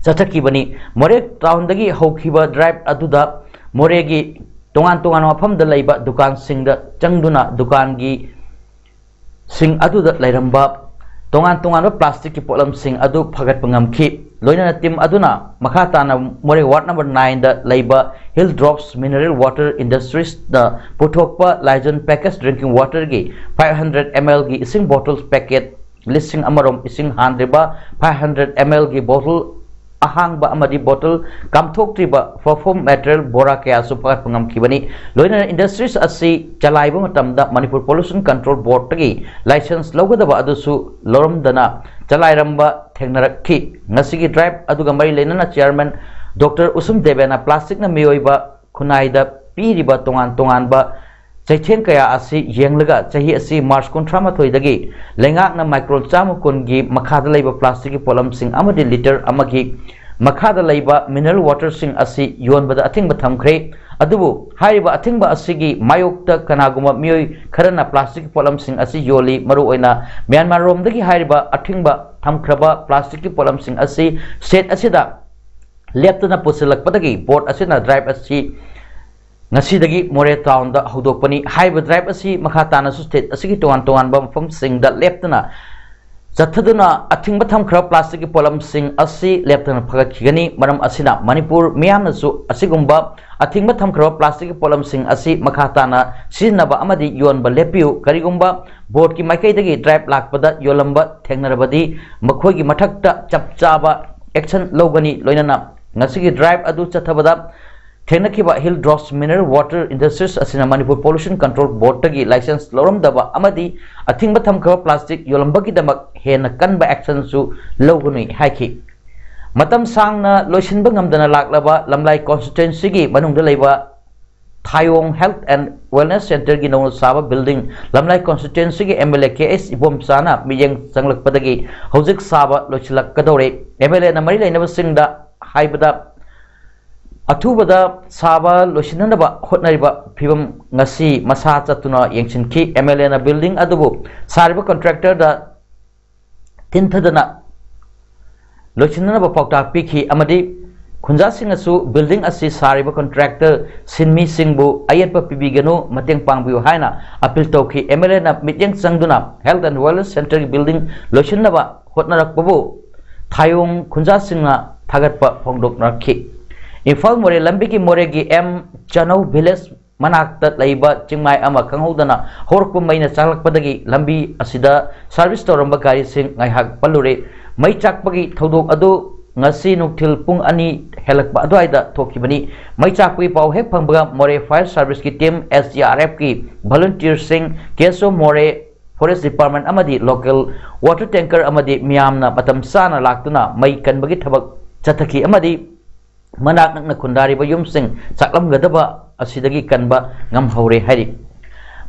ꯆꯠꯊꯈꯤꯕꯅꯤ꯫ ꯃꯣꯔꯦ ꯇꯥꯎꯟꯗꯒꯤ ꯍꯧꯈꯤꯕ ꯗ꯭ꯔꯥꯏꯕ ꯑꯗꯨꯗ ꯃꯣꯔꯦꯒꯤ ꯇꯣꯉꯥꯟ ꯇꯣꯉꯥꯟꯕ ꯃꯐꯝꯗ ꯂꯩꯕ ꯗꯨꯀꯥꯟꯁꯤꯡꯗ ꯆꯪꯗꯨꯅ ꯗꯨꯀꯥꯟꯒꯤ ꯁꯤꯡ ꯑꯗꯨꯗ ꯂꯩꯔꯝꯕ ꯇꯣꯉꯥꯟ ꯇꯣꯉꯥꯟꯕ ꯄ꯭ꯂꯥꯁꯇꯤꯛꯀꯤ ꯄꯣꯠꯂꯝꯁꯤꯡ ꯑꯗꯨ ꯐꯒꯠꯄ ꯉꯝꯈꯤ꯫ ꯂꯣꯏꯅꯅ ꯇꯤꯝ ꯑꯗꯨꯅ ꯃꯈꯥ ꯇꯥꯅ ꯃꯣꯔꯦ ꯋꯥꯔꯗ ꯅꯝꯕꯔ ꯅꯥꯏꯟꯗ ꯂꯩꯕ ꯍꯤꯜ ꯗ꯭ꯔꯣꯞꯁ ꯃꯤꯅꯔꯦꯜ ꯋꯥꯇꯔ ꯏꯟꯗꯁꯇ꯭ꯔꯤꯁꯅ ꯄꯨꯊꯣꯛꯄ ꯂꯥꯏꯖꯟ ꯄꯦꯀꯦꯖ ꯗ꯭ꯔꯤꯡꯀꯤꯡ ꯋꯥꯇꯔꯒꯤ ꯐꯥꯏꯚ ꯍꯟꯗ꯭ꯔꯦꯗ ꯑꯦꯝ ꯑꯦꯜꯒꯤ ꯏꯁꯤꯡ ꯕꯣꯇꯜ ꯄꯦꯀꯦꯠ ꯂꯤꯁꯤꯡ ꯑꯃꯔꯣꯝ, ꯏꯁꯤꯡ ꯍꯥꯟꯗ꯭ꯔꯤꯕ ꯐꯥꯏꯚ ꯍꯟꯗ꯭ꯔꯦꯗ ꯑꯦꯝ ꯑꯦꯜꯒꯤ ꯕꯣꯇꯜ ꯑꯍꯥꯡꯕ ꯑꯃꯗꯤ ꯕꯣꯇꯜ ꯀꯥꯝꯊꯣꯛꯇ꯭ꯔꯤꯕ ꯐꯣꯐꯣꯝ ꯃꯦꯇꯔꯤꯌꯦꯜ ꯕꯣꯔꯥ ꯀꯌꯥꯁꯨ ꯐꯒꯠꯄ ꯉꯝꯈꯤꯕꯅꯤ꯫ ꯂꯣꯏꯅꯅ ꯏꯟꯗꯁꯇ꯭ꯔꯤꯁ ꯑꯁꯤ ꯆꯂꯥꯏꯕ ꯃꯇꯝꯗ ꯃꯅꯤꯄꯨꯔ ꯄꯣꯂꯨꯁꯟ ꯀꯟꯇ꯭ꯔꯣꯜ ꯕꯣꯔꯗꯇꯒꯤ ꯂꯥꯏꯁꯦꯟꯁ ꯂꯧꯒꯗꯕ ꯑꯗꯨꯁꯨ ꯂꯧꯔꯝꯗꯅ ꯆꯂꯥꯏꯔꯝꯕ ꯊꯦꯡꯅꯔꯛꯈꯤ꯫ ꯉꯁꯤꯒꯤ ꯗ꯭ꯔꯥꯏꯚ ꯑꯗꯨꯒ ꯃꯔꯤ ꯂꯩꯅꯅ ꯆꯤꯌꯥꯔꯃꯦꯟ ꯗꯣꯛꯇꯔ ꯎꯁꯨꯝ ꯗꯦꯕꯦꯅ ꯄ꯭ꯂꯥꯁꯇꯤꯛꯅ ꯃꯤꯑꯣꯏꯕ ꯈꯨꯟꯅꯥꯏꯗ ꯄꯤꯔꯤꯕ ꯇꯣꯉꯥꯟ ꯇꯣꯉꯥꯟꯕ ꯆꯩꯊꯦꯡ ꯀꯌꯥ ꯑꯁꯤ ꯌꯦꯡꯂꯒ ꯆꯍꯤ ꯑꯁꯤ ꯃꯥꯔꯆ ꯀꯨꯟꯊ꯭ꯔꯥ ꯃꯥꯊꯣꯏꯗꯒꯤ ꯂꯩꯉꯥꯛꯅ ꯃꯥꯏꯀ꯭ꯔꯣꯟ ꯆꯥꯝꯃ ꯀꯨꯟꯒꯤ ꯃꯈꯥꯗ ꯂꯩꯕ ꯄ꯭ꯂꯥꯁꯇꯤꯛꯀꯤ ꯄꯣꯠꯂꯝꯁꯤꯡ ꯑꯃꯗꯤ ꯂꯤꯇꯔ ꯑꯃꯒꯤ ꯃꯈꯥꯗ ꯂꯩꯕ ꯃꯤꯅꯔꯦꯜ ꯋꯥꯇꯔꯁꯤꯡ ꯑꯁꯤ ꯌꯣꯟꯕꯗ ꯑꯊꯤꯡꯕ ꯊꯝꯈ꯭ꯔꯦ꯫ ꯑꯗꯨꯕꯨ ꯍꯥꯏꯔꯤꯕ ꯑꯊꯤꯡꯕ ꯑꯁꯤꯒꯤ ꯃꯥꯌꯣꯛꯇ ꯀꯅꯥꯒꯨꯝꯕ ꯃꯤꯑꯣꯏ ꯈꯔꯅ ꯄ꯭ꯂꯥꯁꯇꯤꯛꯀꯤ ꯄꯣꯠꯂꯝꯁꯤꯡ ꯑꯁꯤ ꯌꯣꯜꯂꯤ꯫ ꯃꯔꯨꯑꯣꯏꯅ ꯃ꯭ꯌꯥꯟꯃꯥꯔ ꯔꯣꯝꯗꯒꯤ ꯍꯥꯏꯔꯤꯕ ꯑꯊꯤꯡꯕ ꯊꯝꯈ꯭ꯔꯕ ꯄ꯭ꯂꯥꯁꯇꯤꯛꯀꯤ ꯄꯣꯠꯂꯝꯁꯤꯡ ꯑꯁꯤ ꯁ꯭ꯇꯦꯠ ꯑꯁꯤꯗ ꯂꯦꯞꯇꯅ ꯄꯨꯁꯤꯜꯂꯛꯄꯗꯒꯤ ꯕꯣꯔꯗ ꯑꯁꯤꯅ ꯗ꯭ꯔꯥꯏꯚ ꯑꯁꯤ ꯉꯁꯤꯗꯒꯤ ꯃꯣꯔꯦ ꯇꯥꯎꯟꯗ ꯍꯧꯗꯣꯛꯄꯅꯤ꯫ ꯍꯥꯏꯔꯤꯕ ꯗ꯭ꯔꯥꯏꯚ ꯑꯁꯤ ꯃꯈꯥ ꯇꯥꯅꯁꯨ ꯁ꯭ꯇꯦꯠ ꯑꯁꯤꯒꯤ ꯇꯣꯉꯥꯟ ꯇꯣꯉꯥꯟꯕ ꯃꯐꯝꯁꯤꯡꯗ ꯂꯦꯞꯇꯅ ꯆꯠꯊꯗꯨꯅ ꯑꯊꯤꯡꯕ ꯊꯝꯈ꯭ꯔꯕ ꯄ꯭ꯂꯥꯁꯇꯤꯛꯀꯤ ꯄꯣꯠꯂꯝꯁꯤꯡ ꯑꯁꯤ ꯂꯦꯞꯇꯅ ꯐꯒꯠꯈꯤꯒꯅꯤ꯫ ꯃꯔꯝ ꯑꯁꯤꯅ ꯃꯅꯤꯄꯨꯔ ꯃꯤꯌꯥꯝꯅꯁꯨ ꯑꯁꯤꯒꯨꯝꯕ ꯑꯊꯤꯡꯕ ꯊꯝꯈ꯭ꯔꯕ ꯄ꯭ꯂꯥꯁꯇꯤꯛꯀꯤ ꯄꯣꯠꯂꯝꯁꯤꯡ ꯑꯁꯤ ꯃꯈꯥ ꯇꯥꯅ ꯁꯤꯖꯤꯟꯅꯕ ꯑꯃꯗꯤ ꯌꯣꯟꯕ ꯂꯦꯞꯄꯤꯌꯨ꯫ ꯀꯔꯤꯒꯨꯝꯕ ꯕꯣꯔꯗꯀꯤ ꯃꯥꯏꯀꯩꯗꯒꯤ ꯗ꯭ꯔꯥꯏꯚ ꯂꯥꯛꯄꯗ ꯌꯣꯜꯂꯝꯕ ꯊꯦꯡꯅꯔꯕꯗꯤ ꯃꯈꯣꯏꯒꯤ ꯃꯊꯛꯇ ꯆꯞ ꯆꯥꯕ ꯑꯦꯛꯁꯟ ꯂꯧꯒꯅꯤ꯫ ꯂꯣꯏꯅꯅ ꯉꯁꯤꯒꯤ ꯗ꯭ꯔꯥꯏꯚ ꯑꯗꯨ ꯆꯠꯊꯕꯗ ꯊꯦꯡꯅꯈꯤꯕ hill drops mineral water industries ꯑꯁꯤꯅ ꯃꯅꯤꯄꯨꯔ ꯄꯣꯂꯨꯁꯟ ꯀꯟꯇ꯭ꯔꯣꯜ ꯕꯣꯔꯗꯇꯒꯤ ꯂꯥꯏꯁꯦꯟꯁ ꯂꯧꯔꯝꯗꯕ ꯑꯃꯗꯤ ꯑꯊꯤꯡꯕ ꯊꯝꯈ꯭ꯔꯕ ꯄ꯭ꯂꯥꯁꯇꯤꯛ ꯌꯣꯜꯂꯝꯕꯒꯤꯗꯃꯛ ꯍꯦꯟꯅ ꯀꯟꯕ ꯑꯦꯛꯁꯟꯁꯨ ꯂꯧꯒꯅꯤ ꯍꯥꯏꯈꯤ꯫ ꯃꯇꯝ ꯁꯥꯡꯅ ꯂꯣꯏꯁꯤꯟꯕ ꯉꯝꯗꯅ ꯂꯥꯛꯂꯕ ꯂꯝꯂꯥꯏ ꯀꯣꯟꯁꯇꯤꯇ꯭ꯋꯦꯟꯁꯤꯒꯤ ꯃꯅꯨꯡꯗ ꯂꯩꯕ ꯊꯥꯌꯣꯡ ꯍꯦꯜꯊ ꯑꯦꯟ ꯋꯦꯜꯅꯦꯁ ꯁꯦꯟꯇꯔꯒꯤ ꯅꯧꯅ ꯁꯥꯕ ꯕꯤꯜꯗꯤꯡ ꯂꯝꯂꯥꯏ ꯀꯣꯟꯁꯇꯤꯇ꯭ꯋꯦꯟꯁꯤꯒꯤ M L A K H ꯏꯕꯣꯝꯆꯥꯅ ꯃꯤꯠꯌꯦꯡ ꯆꯪꯂꯛꯄꯗꯒꯤ ꯍꯧꯖꯤꯛ ꯁꯥꯕ ꯂꯣꯏꯁꯤꯜꯂꯛꯀꯗꯧꯔꯦ꯫ ꯑꯦꯝ ꯑꯦꯜ ꯑꯦꯅ ꯃꯔꯤ ꯂꯩꯅꯕꯁꯤꯡꯗ ꯍꯥꯏꯕꯗ ꯑꯊꯨꯕꯗ ꯁꯥꯕ ꯂꯣꯏꯁꯤꯟꯅꯅꯕ ꯍꯣꯠꯅꯔꯤꯕ ꯐꯤꯕꯝ ꯉꯁꯤ ꯃꯁꯥ ꯆꯠꯇꯨꯅ ꯌꯦꯡꯁꯤꯟꯈꯤ꯫ ꯑꯦꯝ ꯑꯦꯜ ꯑꯦꯅ ꯕꯤꯜꯗꯤꯡ ꯑꯗꯨꯕꯨ ꯁꯥꯔꯤꯕ ꯀꯟꯇ꯭ꯔꯦꯛꯇꯔꯗ ꯊꯤꯟꯊꯗꯅ ꯂꯣꯏꯁꯤꯟꯅꯅꯕ ꯄꯥꯎꯇꯥꯛ ꯄꯤꯈꯤ ꯑꯃꯗꯤ ꯈꯨꯟꯖꯥꯁꯤꯡꯅꯁꯨ ꯕꯤꯜꯗꯤꯡ ꯑꯁꯤ ꯁꯥꯔꯤꯕ ꯀꯟꯇ꯭ꯔꯦꯛꯇꯔ ꯁꯤꯟꯃꯤꯁꯤꯡꯕꯨ ꯑꯌꯦꯠꯄ ꯄꯤꯕꯤꯒꯅꯨ, ꯃꯇꯦꯡ ꯄꯥꯡꯕꯤꯌꯨ ꯍꯥꯏꯅ ꯑꯄꯤꯜ ꯇꯧꯈꯤ꯫ ꯑꯦꯝ ꯑꯦꯜ ꯑꯦꯅ ꯃꯤꯠꯌꯦꯡ ꯆꯪꯗꯨꯅ ꯍꯦꯜꯊ ꯑꯦꯟ ꯋꯦꯜꯅꯦꯁ ꯁꯦꯟꯇꯔꯒꯤ ꯕꯤꯜꯗꯤꯡ ꯂꯣꯏꯁꯤꯟꯅꯕ ꯍꯣꯠꯅꯔꯛꯄꯕꯨ ꯊꯥꯌꯣꯡ ꯈꯨꯟꯖꯥꯁꯤꯡꯅ ꯊꯥꯒꯠꯄ ꯐꯣꯡꯗꯣꯛꯅꯔꯛꯈꯤ꯫ ꯏꯝꯐꯥꯜ ꯃꯣꯔꯦ ꯂꯝꯕꯤꯒꯤ ꯃꯣꯔꯦꯒꯤ ꯑꯦꯝ ꯆꯅꯧ ꯚꯤꯂꯦꯖ ꯃꯅꯥꯛꯇ ꯂꯩꯕ ꯆꯤꯡꯃꯥꯏ ꯑꯃ ꯈꯪꯍꯧꯗꯅ ꯍꯧꯔꯛꯄ ꯃꯩꯅ ꯆꯥꯛꯂꯛꯄꯗꯒꯤ ꯂꯝꯕꯤ ꯑꯁꯤꯗ ꯁꯥꯔꯚꯤꯁ ꯇꯧꯔꯝꯕ ꯒꯥꯔꯤꯁꯤꯡ ꯉꯥꯏꯍꯥꯛ ꯄꯜꯂꯨꯔꯦ꯫ ꯃꯩ ꯆꯥꯛꯄꯒꯤ ꯊꯧꯗꯣꯛ ꯑꯗꯨ ꯉꯁꯤ ꯅꯨꯡꯊꯤꯜ ꯄꯨꯡ ꯑꯅꯤ ꯍꯦꯜꯂꯛꯄ ꯑꯗꯨꯋꯥꯏꯗ ꯊꯣꯛꯈꯤꯕꯅꯤ꯫ ꯃꯩ ꯆꯥꯛꯄꯒꯤ ꯄꯥꯎ ꯍꯦꯛ ꯐꯪꯕꯒ ꯃꯣꯔꯦ ꯐꯥꯌꯔ ꯁꯥꯔꯚꯤꯁꯀꯤ ꯇꯤꯝ, ꯑꯦꯁ ꯗꯤ ꯑꯥꯔ ꯑꯦꯐꯀꯤ ꯚꯣꯂꯨꯟꯇꯤꯌꯔꯁꯤꯡ, ꯀꯦ ꯑꯦꯁ ꯑꯣ ꯃꯣꯔꯦ, Forest Department ꯑꯃꯗꯤ local water tanker ꯑꯃꯗꯤ ꯃꯤꯌꯥꯝꯅ ꯃꯇꯝ ꯆꯥꯅ ꯂꯥꯛꯇꯨꯅ ꯃꯩ ꯀꯟꯕꯒꯤ ꯊꯕꯛ ꯆꯠꯊꯈꯤ ꯑꯃꯗꯤ ꯃꯅꯥꯛ ꯅꯛꯅ ꯈꯨꯟꯗꯥꯔꯤꯕ ꯌꯨꯝꯁꯤꯡ ꯆꯥꯛꯂꯝꯒꯗꯕ ꯑꯁꯤꯗꯒꯤ ꯀꯟꯕ ꯉꯝꯍꯧꯔꯦ ꯍꯥꯏꯔꯤ꯫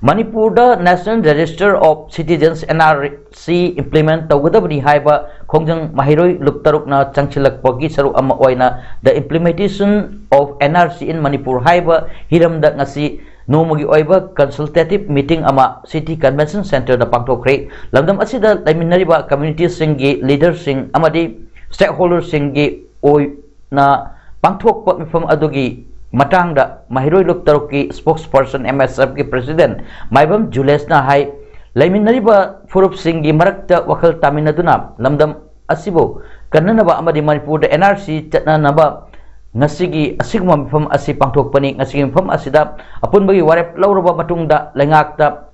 ꯃꯅꯤꯄꯨꯔꯗ National Register of Citizens, N R C, implement ꯇꯧꯒꯗꯕꯅꯤ ꯍꯥꯏꯕ ꯈꯣꯡꯖꯪ ꯃꯍꯩꯔꯣꯏ ꯂꯨꯞ ꯇꯔꯨꯛꯅ ꯆꯪꯁꯤꯜꯂꯛꯄꯒꯤ ꯁꯔꯨꯛ ꯑꯃ ꯑꯣꯏꯅ The Implementation of N R C in Manipur ꯍꯥꯏꯕ ꯍꯤꯔꯝꯗ ꯉꯁꯤ ꯅꯣꯡꯃꯒꯤ ꯑꯣꯏꯕ consultative meeting ꯑꯃ City Convention Centreꯗ ꯄꯥꯡꯊꯣꯛꯈ꯭ꯔꯦ꯫ ꯂꯝꯗꯝ ꯑꯁꯤꯗ ꯂꯩꯃꯤꯟꯅꯔꯤꯕ communityꯁꯤꯡꯒꯤ leaderꯁꯤꯡ ꯑꯃꯗꯤ stakeholderꯁꯤꯡꯒꯤ ꯑꯣꯏꯅ ꯄꯥꯡꯊꯣꯛꯄ ꯃꯤꯐꯝ ꯑꯗꯨꯒꯤ ꯃꯇꯥꯡꯗ ꯃꯍꯩꯔꯣꯏ ꯂꯨꯞ ꯇꯔꯨꯛꯀꯤ spokesperson, M S Fꯀꯤ president ꯃꯥꯏꯕꯝ ꯖꯨꯂꯦꯁꯅ ꯍꯥꯏ, ꯂꯩꯃꯤꯟꯅꯔꯤꯕ ꯐꯨꯔꯨꯞꯁꯤꯡꯒꯤ ꯃꯔꯛꯇ ꯋꯥꯈꯜ ꯇꯥꯃꯤꯟꯅꯗꯨꯅ ꯂꯝꯗꯝ ꯑꯁꯤꯕꯨ ꯀꯟꯅꯅꯕ ꯑꯃꯗꯤ ꯃꯅꯤꯄꯨꯔꯗ N R C ꯆꯠꯅꯅꯕ ꯉꯁꯤꯒꯤ ꯑꯁꯤꯒꯨꯝꯕ ꯃꯤꯐꯝ ꯑꯁꯤ ꯄꯥꯡꯊꯣꯛꯄꯅꯤ꯫ ꯉꯁꯤꯒꯤ ꯃꯤꯐꯝ ꯑꯁꯤꯗ ꯑꯄꯨꯟꯕꯒꯤ ꯋꯥꯔꯦꯞ ꯂꯧꯔꯕ ꯃꯇꯨꯡꯗ ꯂꯩꯉꯥꯛꯇ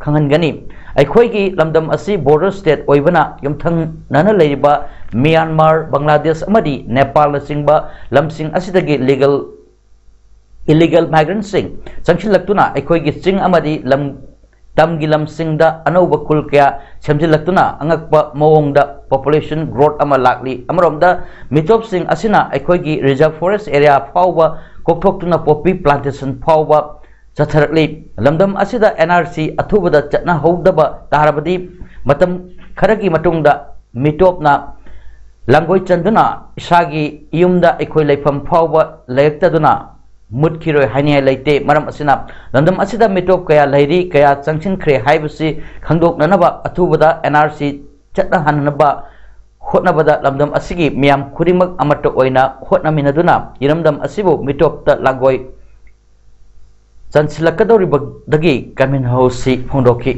ꯈꯪꯍꯟꯒꯅꯤ꯫ ꯑꯩꯈꯣꯏꯒꯤ ꯂꯝꯗꯝ ꯑꯁꯤ border state ꯑꯣꯏꯕꯅ ꯌꯨꯝꯊꯪꯅꯅ ꯂꯩꯔꯤꯕ ꯃ꯭ꯌꯥꯟꯃꯥꯔ, ꯕꯪꯒ꯭ꯂꯥꯗꯦꯁ ꯑꯃꯗꯤ ꯅꯦꯄꯥꯜꯅꯆꯤꯡꯕ ꯂꯝꯁꯤꯡ ꯑꯁꯤꯗꯒꯤ legal, illegal migrantꯁꯤꯡ ꯆꯪꯁꯤꯜꯂꯛꯇꯨꯅ ꯑꯩꯈꯣꯏꯒꯤ ꯆꯤꯡ ꯑꯃꯗꯤ ꯂꯝ, ꯇꯝꯒꯤ ꯂꯝꯁꯤꯡꯗ ꯑꯅꯧꯕ ꯈꯨꯜ ꯀꯌꯥ ꯁꯦꯝꯖꯤꯜꯂꯛꯇꯨꯅ ꯑꯉꯛꯄ ꯃꯑꯣꯡꯗ population growth ꯑꯃ ꯂꯥꯛꯂꯤ꯫ ꯑꯃꯔꯣꯝꯗ ꯃꯤꯇꯣꯞꯁꯤꯡ ꯑꯁꯤꯅ ꯑꯩꯈꯣꯏꯒꯤ reserve forest area ꯐꯥꯎꯕ ꯀꯣꯛꯊꯣꯛꯇꯨꯅ poppy plantation ꯐꯥꯎꯕ ꯆꯠꯊꯔꯛꯂꯤ꯫ ꯂꯝꯗꯝ ꯑꯁꯤꯗ N R C ꯑꯊꯨꯕꯗ ꯆꯠꯅꯍꯧꯗꯕ ꯇꯥꯔꯕꯗꯤ ꯃꯇꯝ ꯈꯔꯒꯤ ꯃꯇꯨꯡꯗ ꯃꯤꯇꯣꯞꯅ ꯂꯥꯡꯒꯣꯏ ꯆꯟꯗꯨꯅ ꯏꯁꯥꯒꯤ ꯌꯨꯝꯗ ꯑꯩꯈꯣꯏ ꯂꯩꯐꯝ ꯐꯥꯎꯕ ꯂꯩꯔꯛꯇꯗꯨꯅ ꯃꯨꯠꯈꯤꯔꯣꯏ ꯍꯥꯏꯅꯤꯡꯉꯥꯏ ꯂꯩꯇꯦ꯫ ꯃꯔꯝ ꯑꯁꯤꯅ ꯂꯝꯗꯝ ꯑꯁꯤꯗ ꯃꯤꯇꯣꯞ ꯀꯌꯥ ꯂꯩꯔꯤ, ꯀꯌꯥ ꯆꯪꯁꯤꯟꯈ꯭ꯔꯦ ꯍꯥꯏꯕꯁꯤ ꯈꯪꯗꯣꯛꯅꯅꯕ ꯑꯊꯨꯕꯗ N R C ꯆꯠꯅꯍꯟꯅꯕ ꯍꯣꯠꯅꯕꯗ ꯂꯝꯗꯝ ꯑꯁꯤꯒꯤ ꯃꯤꯌꯥꯝ ꯈꯨꯗꯤꯡꯃꯛ ꯑꯃꯠꯇ ꯑꯣꯏꯅ ꯍꯣꯠꯅꯃꯤꯟꯅꯗꯨꯅ ꯏꯔꯝꯗꯝ ꯑꯁꯤꯕꯨ ꯃꯤꯇꯣꯞꯇ ꯂꯥꯡꯒꯣꯏ ꯆꯟꯁꯤꯜꯂꯛꯀꯗꯧꯔꯤꯕꯗꯒꯤ ꯀꯟꯃꯤꯟꯍꯧꯁꯤ ꯐꯣꯡꯗꯣꯛꯈꯤ꯫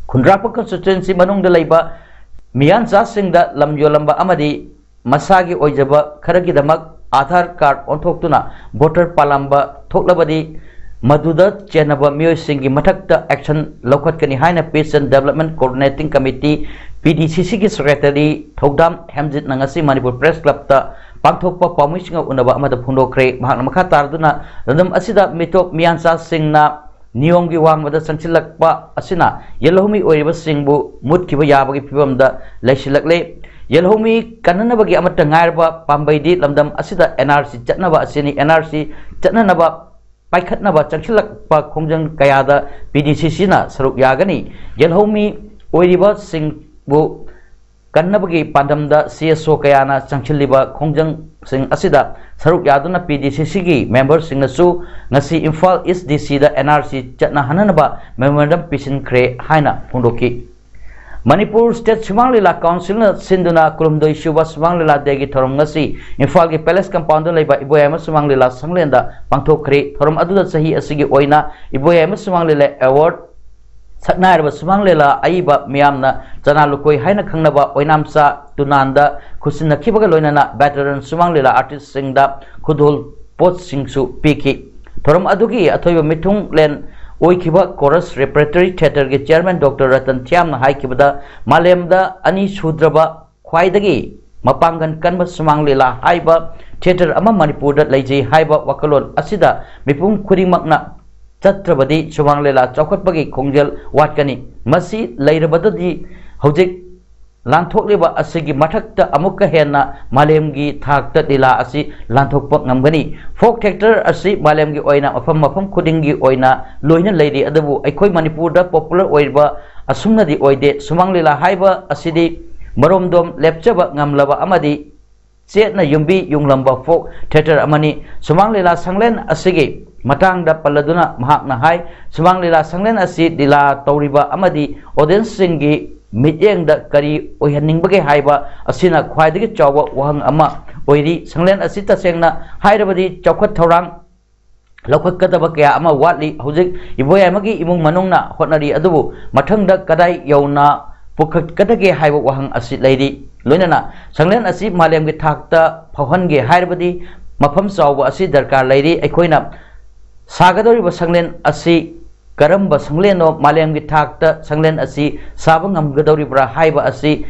ꯈꯨꯟꯗ꯭ꯔꯥꯛꯄ constituency ꯃꯅꯨꯡꯗ ꯂꯩꯕ ꯃꯤꯌꯥꯟꯆꯥꯁꯤꯡꯗ ꯂꯝ ꯌꯣꯜꯂꯝꯕ ꯑꯃꯗꯤ ꯃꯁꯥꯒꯤ ꯑꯣꯏꯖꯕ ꯈꯔꯒꯤꯗꯃꯛ ꯑꯥꯙꯥꯔ ꯀꯥꯔꯗ ꯑꯣꯟꯊꯣꯛꯇꯨꯅ ꯚꯣꯇꯔ ꯄꯥꯜꯂꯝꯕ ꯊꯣꯛꯂꯕꯗꯤ ꯃꯗꯨꯗ ꯆꯦꯟꯅꯕ ꯃꯤꯑꯣꯏꯁꯤꯡꯒꯤ ꯃꯊꯛꯇ action ꯂꯧꯈꯠꯀꯅꯤ ꯍꯥꯏꯅ Peace and Development Coordinating Committee, P D C Cꯒꯤ secretary ꯊꯧꯗꯥꯝ ꯍꯦꯝꯖꯤꯠꯅ ꯉꯁꯤ ꯃꯅꯤꯄꯨꯔ Press Clubꯇ ꯄꯥꯡꯊꯣꯛꯄ ꯄꯥꯎꯃꯤꯁꯤꯡꯒ ꯎꯅꯕ ꯑꯃꯗ ꯐꯣꯡꯗꯣꯛꯈ꯭ꯔꯦ꯫ ꯃꯍꯥꯛꯅ ꯃꯈꯥ ꯇꯥꯔꯗꯨꯅ ꯂꯝꯗꯝ ꯑꯁꯤꯗ ꯃꯤꯇꯣꯞ ꯃꯤꯌꯥꯟꯆꯥꯁꯤꯡꯅ ꯅꯤꯌꯣꯝꯒꯤ ꯋꯥꯡꯃꯗ ꯆꯪꯁꯤꯜꯂꯛꯄ ꯑꯁꯤꯅ ꯌꯦꯜꯍꯧꯃꯤ ꯑꯣꯏꯔꯤꯕꯁꯤꯡꯕꯨ ꯃꯨꯠꯈꯤꯕ ꯌꯥꯕꯒꯤ ꯐꯤꯕꯝꯗ ꯂꯩꯁꯤꯜꯂꯛꯂꯦ꯫ ꯌꯦꯜꯍꯧꯃꯤ ꯀꯟꯅꯅꯕꯒꯤ ꯑꯃꯠꯇ ꯉꯥꯏꯔꯕ ꯄꯥꯝꯕꯩꯗꯤ ꯂꯝꯗꯝ ꯑꯁꯤꯗ ꯑꯦꯟ ꯑꯥꯔ ꯁꯤ ꯆꯠꯅꯕ ꯑꯁꯤꯅꯤ꯫ ꯑꯦꯟ ꯑꯥꯔ ꯁꯤ ꯆꯠꯅꯅꯕ ꯄꯥꯏꯈꯠꯅꯕ ꯆꯪꯁꯤꯜꯂꯛꯄ ꯈꯣꯡꯖꯪ ꯀꯌꯥꯗ ꯄꯤ ꯗꯤ ꯁꯤ ꯁꯤꯅ ꯁꯔꯨꯛ ꯌꯥꯒꯅꯤ꯫ ꯌꯦꯜꯍꯧꯃꯤ ꯑꯣꯏꯔꯤꯕꯁꯤꯡꯕꯨ ꯀꯟꯅꯕꯒꯤ ꯄꯥꯟꯗꯝꯗ ꯁꯤ ꯑꯦꯁ ꯑꯣ ꯀꯌꯥꯅ ꯆꯪꯁꯤꯜꯂꯤꯕ ꯈꯣꯡꯖꯪꯁꯤꯡ ꯑꯁꯤꯗ ꯁꯔꯨꯛ ꯌꯥꯗꯨꯅ ꯄꯤ ꯗꯤ ꯁꯤ ꯁꯤꯒꯤ ꯃꯦꯝꯕꯔꯁꯤꯡꯅꯁꯨ ꯉꯁꯤ ꯏꯝꯐꯥꯜ ꯏꯁ ꯗꯤ ꯁꯤꯗ ꯑꯦꯟ ꯑꯥꯔ ꯁꯤ ꯆꯠꯅꯍꯟꯅꯅꯕ ꯃꯦꯃꯣꯔꯦꯟꯗꯝ ꯄꯤꯁꯤꯟꯈ꯭ꯔꯦ ꯍꯥꯏꯅ ꯐꯣꯡꯗꯣꯛꯈꯤ꯫ ꯃꯅꯤꯄꯨꯔ ꯁ꯭ꯇꯦꯠ ꯁꯨꯃꯥꯡ ꯂꯤꯂꯥ ꯀꯥꯎꯟꯁꯤꯜꯅ ꯁꯤꯟꯗꯨꯅ ꯀꯨꯟꯍꯨꯝꯗꯣꯏ ꯁꯨꯕ ꯁꯨꯃꯥꯡ ꯂꯤꯂꯥ ꯗꯦꯒꯤ ꯊꯧꯔꯝ ꯉꯁꯤ ꯏꯝꯐꯥꯜꯒꯤ ꯄꯦꯂꯦꯁ ꯀꯝꯄꯥꯎꯟꯗ ꯂꯩꯕ ꯏꯕꯣꯌꯥꯏꯃ ꯁꯨꯃꯥꯡ ꯂꯤꯂꯥ ꯁꯪꯂꯦꯟꯗ ꯄꯥꯡꯊꯣꯛꯈ꯭ꯔꯦ꯫ ꯊꯧꯔꯝ ꯑꯗꯨꯗ ꯆꯍꯤ ꯑꯁꯤꯒꯤ ꯑꯣꯏꯅ ꯏꯕꯣꯌꯥꯏꯃ ꯁꯨꯃꯥꯡ ꯂꯤꯂꯥ ꯑꯦꯋꯥꯔꯗ ꯁꯛꯅꯥꯏꯔꯕ ꯁꯨꯃꯥꯡ ꯂꯤꯂꯥ ꯑꯏꯕ ꯃꯤꯌꯥꯝꯅ ꯆꯅꯥ ꯂꯨꯀꯣꯏ ꯍꯥꯏꯅ ꯈꯪꯅꯕ ꯑꯣꯏꯅꯥꯝꯆꯥ ꯇꯨꯅꯥꯟꯗ ꯈꯨꯠꯁꯤꯟꯅꯈꯤꯕꯒ ꯂꯣꯏꯅꯅ ꯚꯦꯇꯔꯟ ꯁꯨꯃꯥꯡ ꯂꯤꯂꯥ ꯑꯥꯔꯇꯤꯁꯁꯤꯡꯗ ꯈꯨꯗꯣꯜ ꯄꯣꯠꯁꯤꯡꯁꯨ ꯄꯤꯈꯤ꯫ ꯊꯧꯔꯝ ꯑꯗꯨꯒꯤ ꯑꯊꯣꯏꯕ ꯃꯤꯊꯨꯡꯂꯦꯟ ꯑꯣꯏꯈꯤꯕ ꯀꯣꯔꯁ ꯔꯦꯄꯔꯦꯇꯔꯤ ꯊꯤꯌꯦꯇꯔꯒꯤ ꯆꯤꯌꯔꯃꯦꯟ ꯗꯣꯛꯇꯔ ꯔꯇꯟ ꯊꯤꯌꯥꯝꯅ ꯍꯥꯏꯈꯤꯕꯗ, ꯃꯥꯂꯦꯝꯗ ꯑꯅꯤ ꯁꯨꯗ꯭ꯔꯕ ꯈ꯭ꯋꯥꯏꯗꯒꯤ ꯃꯄꯥꯡꯒꯜ ꯀꯟꯕ ꯁꯨꯃꯥꯡ ꯂꯤꯂꯥ ꯍꯥꯏꯕ ꯊꯤꯌꯦꯇꯔ ꯑꯃ ꯃꯅꯤꯄꯨꯔꯗ ꯂꯩꯖꯩ ꯍꯥꯏꯕ ꯋꯥꯈꯜꯂꯣꯟ ꯑꯁꯤꯗ ꯃꯤꯄꯨꯝ ꯈꯨꯗꯤꯡꯃꯛꯅ ꯆꯠꯇ꯭ꯔꯕꯗꯤ ꯁꯨꯃꯥꯡ ꯂꯤꯂꯥ ꯆꯥꯎꯈꯠꯄꯒꯤ ꯈꯣꯡꯖꯦꯜ ꯋꯥꯠꯀꯅꯤ꯫ ꯃꯁꯤ ꯂꯩꯔꯕꯗꯗꯤ ꯍꯧꯖꯤꯛ ꯂꯥꯟꯊꯣꯛꯂꯤꯕ ꯑꯁꯤꯒꯤ ꯃꯊꯛꯇ ꯑꯃꯨꯛꯀ ꯍꯦꯟꯅ ꯃꯥꯂꯦꯝꯒꯤ ꯊꯥꯛꯇ ꯂꯤꯂꯥ ꯑꯁꯤ ꯂꯥꯟꯊꯣꯛꯄ ꯉꯝꯒꯅꯤ꯫ ꯐꯣꯛ ꯊꯤꯌꯦꯇꯔ ꯑꯁꯤ ꯃꯥꯂꯦꯝꯒꯤ ꯑꯣꯏꯅ ꯃꯐꯝ ꯃꯐꯝ ꯈꯨꯗꯤꯡꯒꯤ ꯑꯣꯏꯅ ꯂꯣꯏꯅ ꯂꯩꯔꯤ, ꯑꯗꯨꯕꯨ ꯑꯩꯈꯣꯏ ꯃꯅꯤꯄꯨꯔꯗ ꯄꯣꯄꯨꯂꯔ ꯑꯣꯏꯔꯤꯕ ꯑꯁꯨꯝꯅꯗꯤ ꯑꯣꯏꯗꯦ꯫ ꯁꯨꯃꯥꯡ ꯂꯤꯂꯥ ꯍꯥꯏꯕ ꯑꯁꯤꯗꯤ ꯃꯔꯣꯝꯗꯣꯝ ꯂꯦꯞꯆꯕ ꯉꯝꯂꯕ ꯑꯃꯗꯤ ꯆꯦꯠꯅ ꯌꯨꯝꯕꯤ ꯌꯨꯡꯂꯝꯕ ꯐꯣꯛ ꯊꯤꯌꯦꯇꯔ ꯑꯃꯅꯤ꯫ ꯁꯨꯃꯥꯡ ꯂꯤꯂꯥ ꯁꯪꯂꯦꯟ ꯑꯁꯤꯒꯤ ꯃꯇꯥꯡꯗ ꯄꯜꯂꯗꯨꯅ ꯃꯍꯥꯛꯅ ꯍꯥꯏ, ꯁꯨꯃꯥꯡ ꯂꯤꯂꯥ ꯁꯪꯂꯦꯟ ꯑꯁꯤ ꯂꯤꯂꯥ ꯇꯧꯔꯤꯕ ꯑꯃꯗꯤ ꯑꯣꯗꯤꯌꯟꯁꯁꯤꯡꯒꯤ ꯃꯤꯠꯌꯦꯡꯗ ꯀꯔꯤ ꯑꯣꯏꯍꯟꯅꯤꯡꯕꯒꯦ ꯍꯥꯏꯕ ꯑꯁꯤꯅ ꯈ꯭ꯋꯥꯏꯗꯒꯤ ꯆꯥꯎꯕ ꯋꯥꯍꯪ ꯑꯃ ꯑꯣꯏꯔꯤ꯫ ꯁꯪꯂꯦꯟ ꯑꯁꯤ ꯇꯁꯦꯡꯅ ꯍꯥꯏꯔꯕꯗꯤ ꯆꯥꯎꯈꯠ ꯊꯧꯔꯥꯡ ꯂꯧꯈꯠꯀꯗꯕ ꯀꯌꯥ ꯑꯃ ꯋꯥꯠꯂꯤ꯫ ꯍꯧꯖꯤꯛ ꯏꯕꯣꯌꯥꯏꯃꯒꯤ ꯏꯃꯨꯡ ꯃꯅꯨꯡꯅ ꯍꯣꯠꯅꯔꯤ, ꯑꯗꯨꯕꯨ ꯃꯊꯪꯗ ꯀꯗꯥꯏ ꯌꯧꯅ ꯄꯨꯈꯠꯀꯗꯒꯦ ꯍꯥꯏꯕ ꯋꯥꯍꯪ ꯑꯁꯤ ꯂꯩꯔꯤ꯫ ꯂꯣꯏꯅꯅ ꯁꯪꯂꯦꯟ ꯑꯁꯤ ꯃꯥꯂꯦꯝꯒꯤ ꯊꯥꯛꯇ ꯐꯥꯎꯍꯟꯒꯦ ꯍꯥꯏꯔꯕꯗꯤ ꯃꯐꯝ ꯆꯥꯎꯕ ꯑꯁꯤ ꯗꯔꯀꯥꯔ ꯂꯩꯔꯤ꯫ ꯑꯩꯈꯣꯏꯅ ꯁꯥꯒꯗꯧꯔꯤꯕ ꯁꯪꯂꯦꯟ ꯑꯁꯤ ꯀꯔꯝꯕ ꯁꯪꯂꯦꯟꯅꯣ, ꯃꯥꯂꯦꯝꯒꯤ ꯊꯥꯛꯇ ꯁꯪꯂꯦꯟ ꯑꯁꯤ ꯁꯥꯕ ꯉꯝꯒꯗꯧꯔꯤꯕ꯭ꯔꯥ ꯍꯥꯏꯕ ꯑꯁꯤ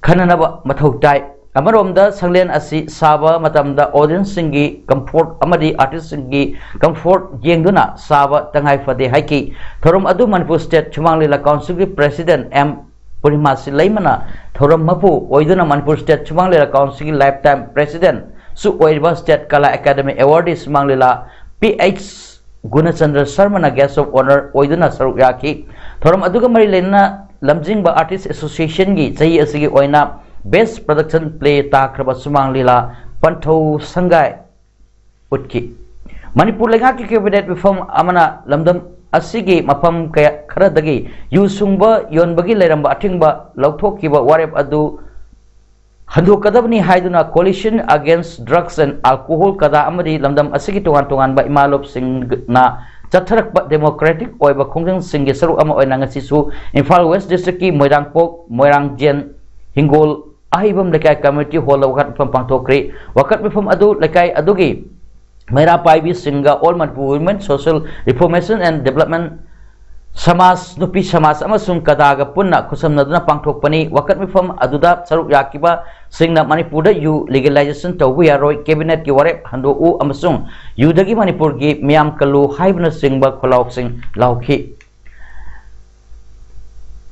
ꯈꯟꯅꯅꯕ ꯃꯊꯧ ꯇꯥꯏ꯫ ꯑꯃꯔꯣꯝꯗ ꯁꯪꯂꯦꯟ ꯑꯁꯤ ꯁꯥꯕ ꯃꯇꯝꯗ audienceꯁꯤꯡꯒꯤ comfort ꯑꯃꯗꯤ artistꯁꯤꯡꯒꯤ comfort ꯌꯦꯡꯗꯨꯅ ꯁꯥꯕ ꯇꯉꯥꯏ ꯐꯗꯦ ꯍꯥꯏꯈꯤ꯫ ꯊꯧꯔꯝ ꯑꯗꯨ ꯃꯅꯤꯄꯨꯔ State ꯁꯨꯃꯥꯡ ꯂꯤꯂꯥ Councilꯒꯤ President ꯑꯦꯝ ꯄꯨꯔꯅꯤꯃꯥꯁꯤ ꯂꯩꯃꯅ ꯊꯧꯔꯝ ꯃꯄꯨ ꯑꯣꯏꯗꯨꯅ ꯃꯅꯤꯄꯨꯔ State ꯁꯨꯃꯥꯡ ꯂꯤꯂꯥ Councilꯒꯤ lifetime Presidentꯁꯨ ꯑꯣꯏꯔꯤꯕ Stateꯀꯂꯥ Academy Awardee Sumang Lila P H Gunachandra ꯁꯔꯃꯅ Guest of Honour ꯑꯣꯏꯗꯨꯅ ꯁꯔꯨꯛ ꯌꯥꯈꯤ꯫ ꯊꯧꯔꯝ ꯑꯗꯨꯒ ꯃꯔꯤ ꯂꯩꯅꯅ ꯂꯝꯖꯤꯡꯕ Artist Associationꯒꯤ ꯆꯍꯤ ꯑꯁꯤꯒꯤ ꯑꯣꯏꯅ Best Production Play ꯇꯥꯈ꯭ꯔꯕ ꯁꯨꯃꯥꯡ ꯂꯤꯂꯥ ꯄꯟꯊꯧ ꯁꯪꯒꯥꯏ ꯎꯠꯈꯤ꯫ ꯃꯅꯤꯄꯨꯔ ꯂꯩꯉꯥꯛꯀꯤ Cabinet ꯃꯤꯐꯝ ꯑꯃꯅ ꯂꯝꯗꯝ ꯑꯁꯤꯒꯤ ꯃꯐꯝ ꯀꯌꯥ ꯈꯔꯗꯒꯤ ꯌꯨ ꯁꯨꯡꯕ ꯌꯣꯟꯕꯒꯤ ꯂꯩꯔꯝꯕ ꯑꯊꯤꯡꯕ ꯂꯧꯊꯣꯛꯈꯤꯕ ꯋꯥꯔꯦꯞ ꯑꯗꯨ ꯍꯟꯗꯣꯛꯀꯗꯕꯅꯤ ꯍꯥꯏꯗꯨꯅ Coalition Against Drugs and Alcohol, ꯀꯗꯥ, ꯑꯃꯗꯤ ꯂꯝꯗꯝ ꯑꯁꯤꯒꯤ ꯇꯣꯉꯥꯟ ꯇꯣꯉꯥꯟꯕ ꯏꯃꯥꯂꯣꯞꯁꯤꯡꯅ ꯆꯠꯊꯔꯛꯄ democratic ꯑꯣꯏꯕ ꯈꯣꯡꯖꯪꯁꯤꯡꯒꯤ ꯁꯔꯨꯛ ꯑꯃ ꯑꯣꯏꯅ ꯉꯁꯤꯁꯨ ꯏꯝꯐꯥꯜ West Districtꯀꯤ ꯃꯣꯏꯔꯥꯡꯄꯣꯛ, ꯃꯣꯏꯔꯥꯡꯖꯦꯟ, ꯍꯤꯡꯒꯣꯜ, ꯑꯍꯩꯕꯝ ꯂꯩꯀꯥꯏ community hallꯗ ꯋꯥꯀꯠ ꯃꯤꯐꯝ ꯄꯥꯡꯊꯣꯛꯈ꯭ꯔꯤ꯫ ꯋꯥꯀꯠ ꯃꯤꯐꯝ ꯑꯗꯨ ꯂꯩꯀꯥꯏ ꯑꯗꯨꯒꯤ ꯃꯩꯔꯥ ꯄꯥꯏꯕꯤꯁꯤꯡꯒ All Manipur Women Social Reformation and Development ꯁꯃꯥꯖ, ꯅꯨꯄꯤ ꯁꯃꯥꯖ ꯑꯃꯁꯨꯡ ꯀꯗꯥꯒ ꯄꯨꯟꯅ ꯈꯨꯠꯁꯝꯅꯗꯨꯅ ꯄꯥꯡꯊꯣꯛꯄꯅꯤ꯫ ꯋꯥꯀꯠ ꯃꯤꯐꯝ ꯑꯗꯨꯗ ꯁꯔꯨꯛ ꯌꯥꯈꯤꯕꯁꯤꯡꯅ ꯃꯅꯤꯄꯨꯔꯗ ꯌꯨ legalization ꯇꯧꯕ ꯌꯥꯔꯣꯏ, Cabinetꯀꯤ ꯋꯥꯔꯦꯞ ꯍꯟꯗꯣꯛꯎ ꯑꯃꯁꯨꯡ ꯌꯨꯗꯒꯤ ꯃꯅꯤꯄꯨꯔꯒꯤ ꯃꯤꯌꯥꯝ ꯀꯜꯂꯨ ꯍꯥꯏꯕꯅꯆꯤꯡꯕ ꯈꯣꯜꯂꯥꯎꯁꯤꯡ ꯂꯥꯎꯈꯤ꯫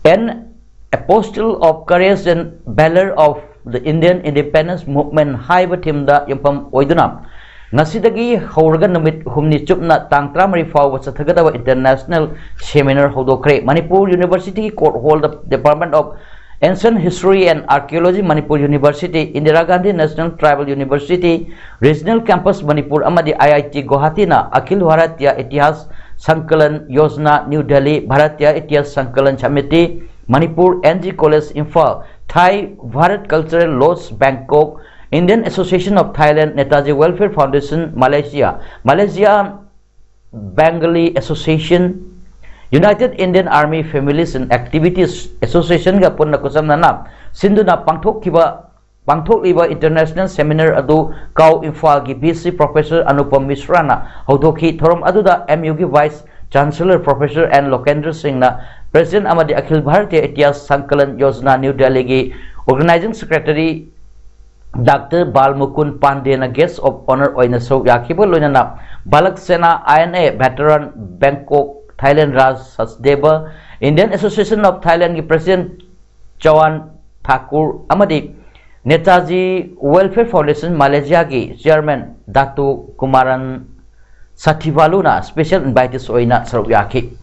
An Apostle of Courage and Valor of the Indian Independence Movement ꯍꯥꯏꯕ themeꯗ ꯌꯨꯝꯐꯝ ꯑꯣꯏꯗꯨꯅ ꯉꯁꯤꯗꯒꯤ ꯍꯧꯔꯒ ꯅꯨꯃꯤꯠ ꯍꯨꯝꯅꯤ ꯆꯨꯞꯅ ꯇꯥꯡ ꯇꯔꯥꯃꯔꯤ ꯐꯥꯎꯕ ꯆꯠꯊꯒꯗꯕ international seminar ꯍꯧꯗꯣꯛꯈ꯭ꯔꯦ꯫ Manipur Universityꯒꯤ court hallꯗ Department of Ancient History and Archaeology, Manipur University, Indira Gandhi National Tribal University, Regional Campus Manipur ꯑꯃꯗꯤ I I T Guwahatiꯅ Akhil Bharatiya Itihas Sankalan Yojana, New Delhi, Bharatiya Itihas Sankalan Samiti, Manipur, N G College, Imphal, Thai Bharat Cultural Lodge, Bangkok, Indian Association of Thailand, Netaji Welfare Foundation, Malaysia, Malaysia Bengali Association, United Indian Army Families and Activities Associationꯒ ꯄꯨꯟꯅ ꯈꯨꯠꯁꯝꯅꯅ ꯁꯤꯟꯗꯨꯅ ꯄꯥꯡꯊꯣꯛꯈꯤꯕ, ꯄꯥꯡꯊꯣꯛꯂꯤꯕ international seminar ꯑꯗꯨ ꯀꯥꯎ ꯏꯝꯐꯥꯜꯒꯤ V C Professor Anupam Mishraꯅ ꯍꯧꯗꯣꯛꯈꯤ꯫ ꯊꯧꯔꯝ ꯑꯗꯨꯗ M Uꯒꯤ Vice Chancellor Professor N Lokendra Singhꯅ President ꯑꯃꯗꯤ Akhil Bharatiya Itihas Sankalan Yojana, New Delhiꯒꯤ Organizing Secretary doctor Bal Mukund ꯄꯥꯟꯗꯦꯅ Guest of Honour ꯑꯣꯏꯅ ꯁꯔꯨꯛ ꯌꯥꯈꯤꯕ, ꯂꯣꯏꯅꯅ Balak Sena I N A veteran, Bangkok, Thailand Raj Sachdev, Indian Association of Thailand ꯒꯤ President ꯆꯋꯥꯟ ꯊꯥꯀꯨꯔ ꯑꯃꯗꯤ Netaji Welfare Foundation ꯃꯥꯂꯦꯁꯤꯌꯥꯒꯤ Chairman ꯗꯥꯇꯨ Kumaran ꯁꯥꯊꯤꯕꯥꯂꯨꯅ special invitees ꯑꯣꯏꯅ ꯁꯔꯨꯛ ꯌꯥꯈꯤ꯫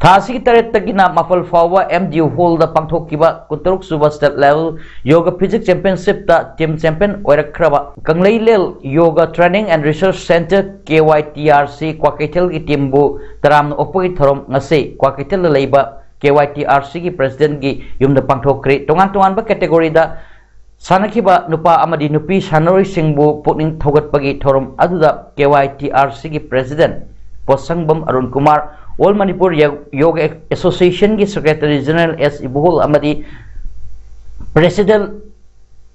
ꯊꯥ ꯑꯁꯤꯒꯤ ꯇꯔꯦꯠꯇꯒꯤꯅ ꯃꯥꯄꯜ ꯐꯥꯎꯕ M D U hall ꯗ ꯄꯥꯡꯊꯣꯛꯈꯤꯕ ꯀꯨꯟꯇꯔꯨꯛ ꯁꯨꯕ State Level Yoga Physique Championship ꯇ team champion ꯑꯣꯏꯔꯛꯈ꯭ꯔꯕ ꯀꯪꯂꯩꯂꯦꯜ Yoga Training and Research Centre, K Y T R C, ꯀ꯭ꯋꯥꯀꯩꯊꯦꯜꯒꯤ team ꯕꯨ ꯇꯔꯥꯝꯅ ꯑꯣꯛꯄꯒꯤ ꯊꯧꯔꯝ ꯉꯁꯤ ꯀ꯭ꯋꯥꯀꯩꯊꯦꯜꯗ ꯂꯩꯕ K Y T R C ꯒꯤ President ꯒꯤ ꯌꯨꯝꯗ ꯄꯥꯡꯊꯣꯛꯈ꯭ꯔꯤ꯫ ꯇꯣꯉꯥꯟ ꯇꯣꯉꯥꯟꯕ category ꯗ ꯁꯥꯟꯅꯈꯤꯕ ꯅꯨꯄꯥ ꯑꯃꯗꯤ ꯅꯨꯄꯤ ꯁꯥꯟꯅꯔꯣꯏꯁꯤꯡꯕꯨ ꯄꯨꯛꯅꯤꯡ ꯊꯧꯒꯠꯄꯒꯤ ꯊꯧꯔꯝ ꯑꯗꯨꯗ K Y T R C ꯒꯤ President ꯄꯣꯠꯁꯪꯕꯝ Arun Kumar, All Manipur Yo-, Yoga Association ꯒꯤ Secretary General S ꯏꯕꯣꯍꯣꯜ ꯑꯃꯗꯤ President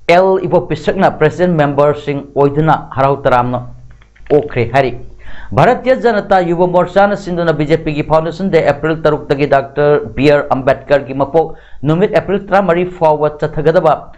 L ꯏꯕꯣꯄꯤꯁꯛꯅ President member ꯁꯤꯡ ꯑꯣꯏꯗꯨꯅ ꯍꯔꯥꯎ ꯇꯔꯥꯝꯅ ꯑꯣꯛꯈ꯭ꯔꯦ ꯍꯥꯏꯔꯤ꯫ ꯚꯥꯔꯇꯤꯌ ꯖꯅꯇꯥ ꯌꯨꯕ ꯃꯣꯔꯆꯥꯅ ꯁꯤꯟꯗꯨꯅ B J P ꯒꯤ foundation day April ꯇꯔꯨꯛꯇꯒꯤ Doctor B R Ambedkar ꯒꯤ ꯃꯄꯣꯛ ꯅꯨꯃꯤꯠ April ꯇꯔꯥꯃꯔꯤ ꯐꯥꯎꯕ ꯆꯠꯊꯒꯗꯕ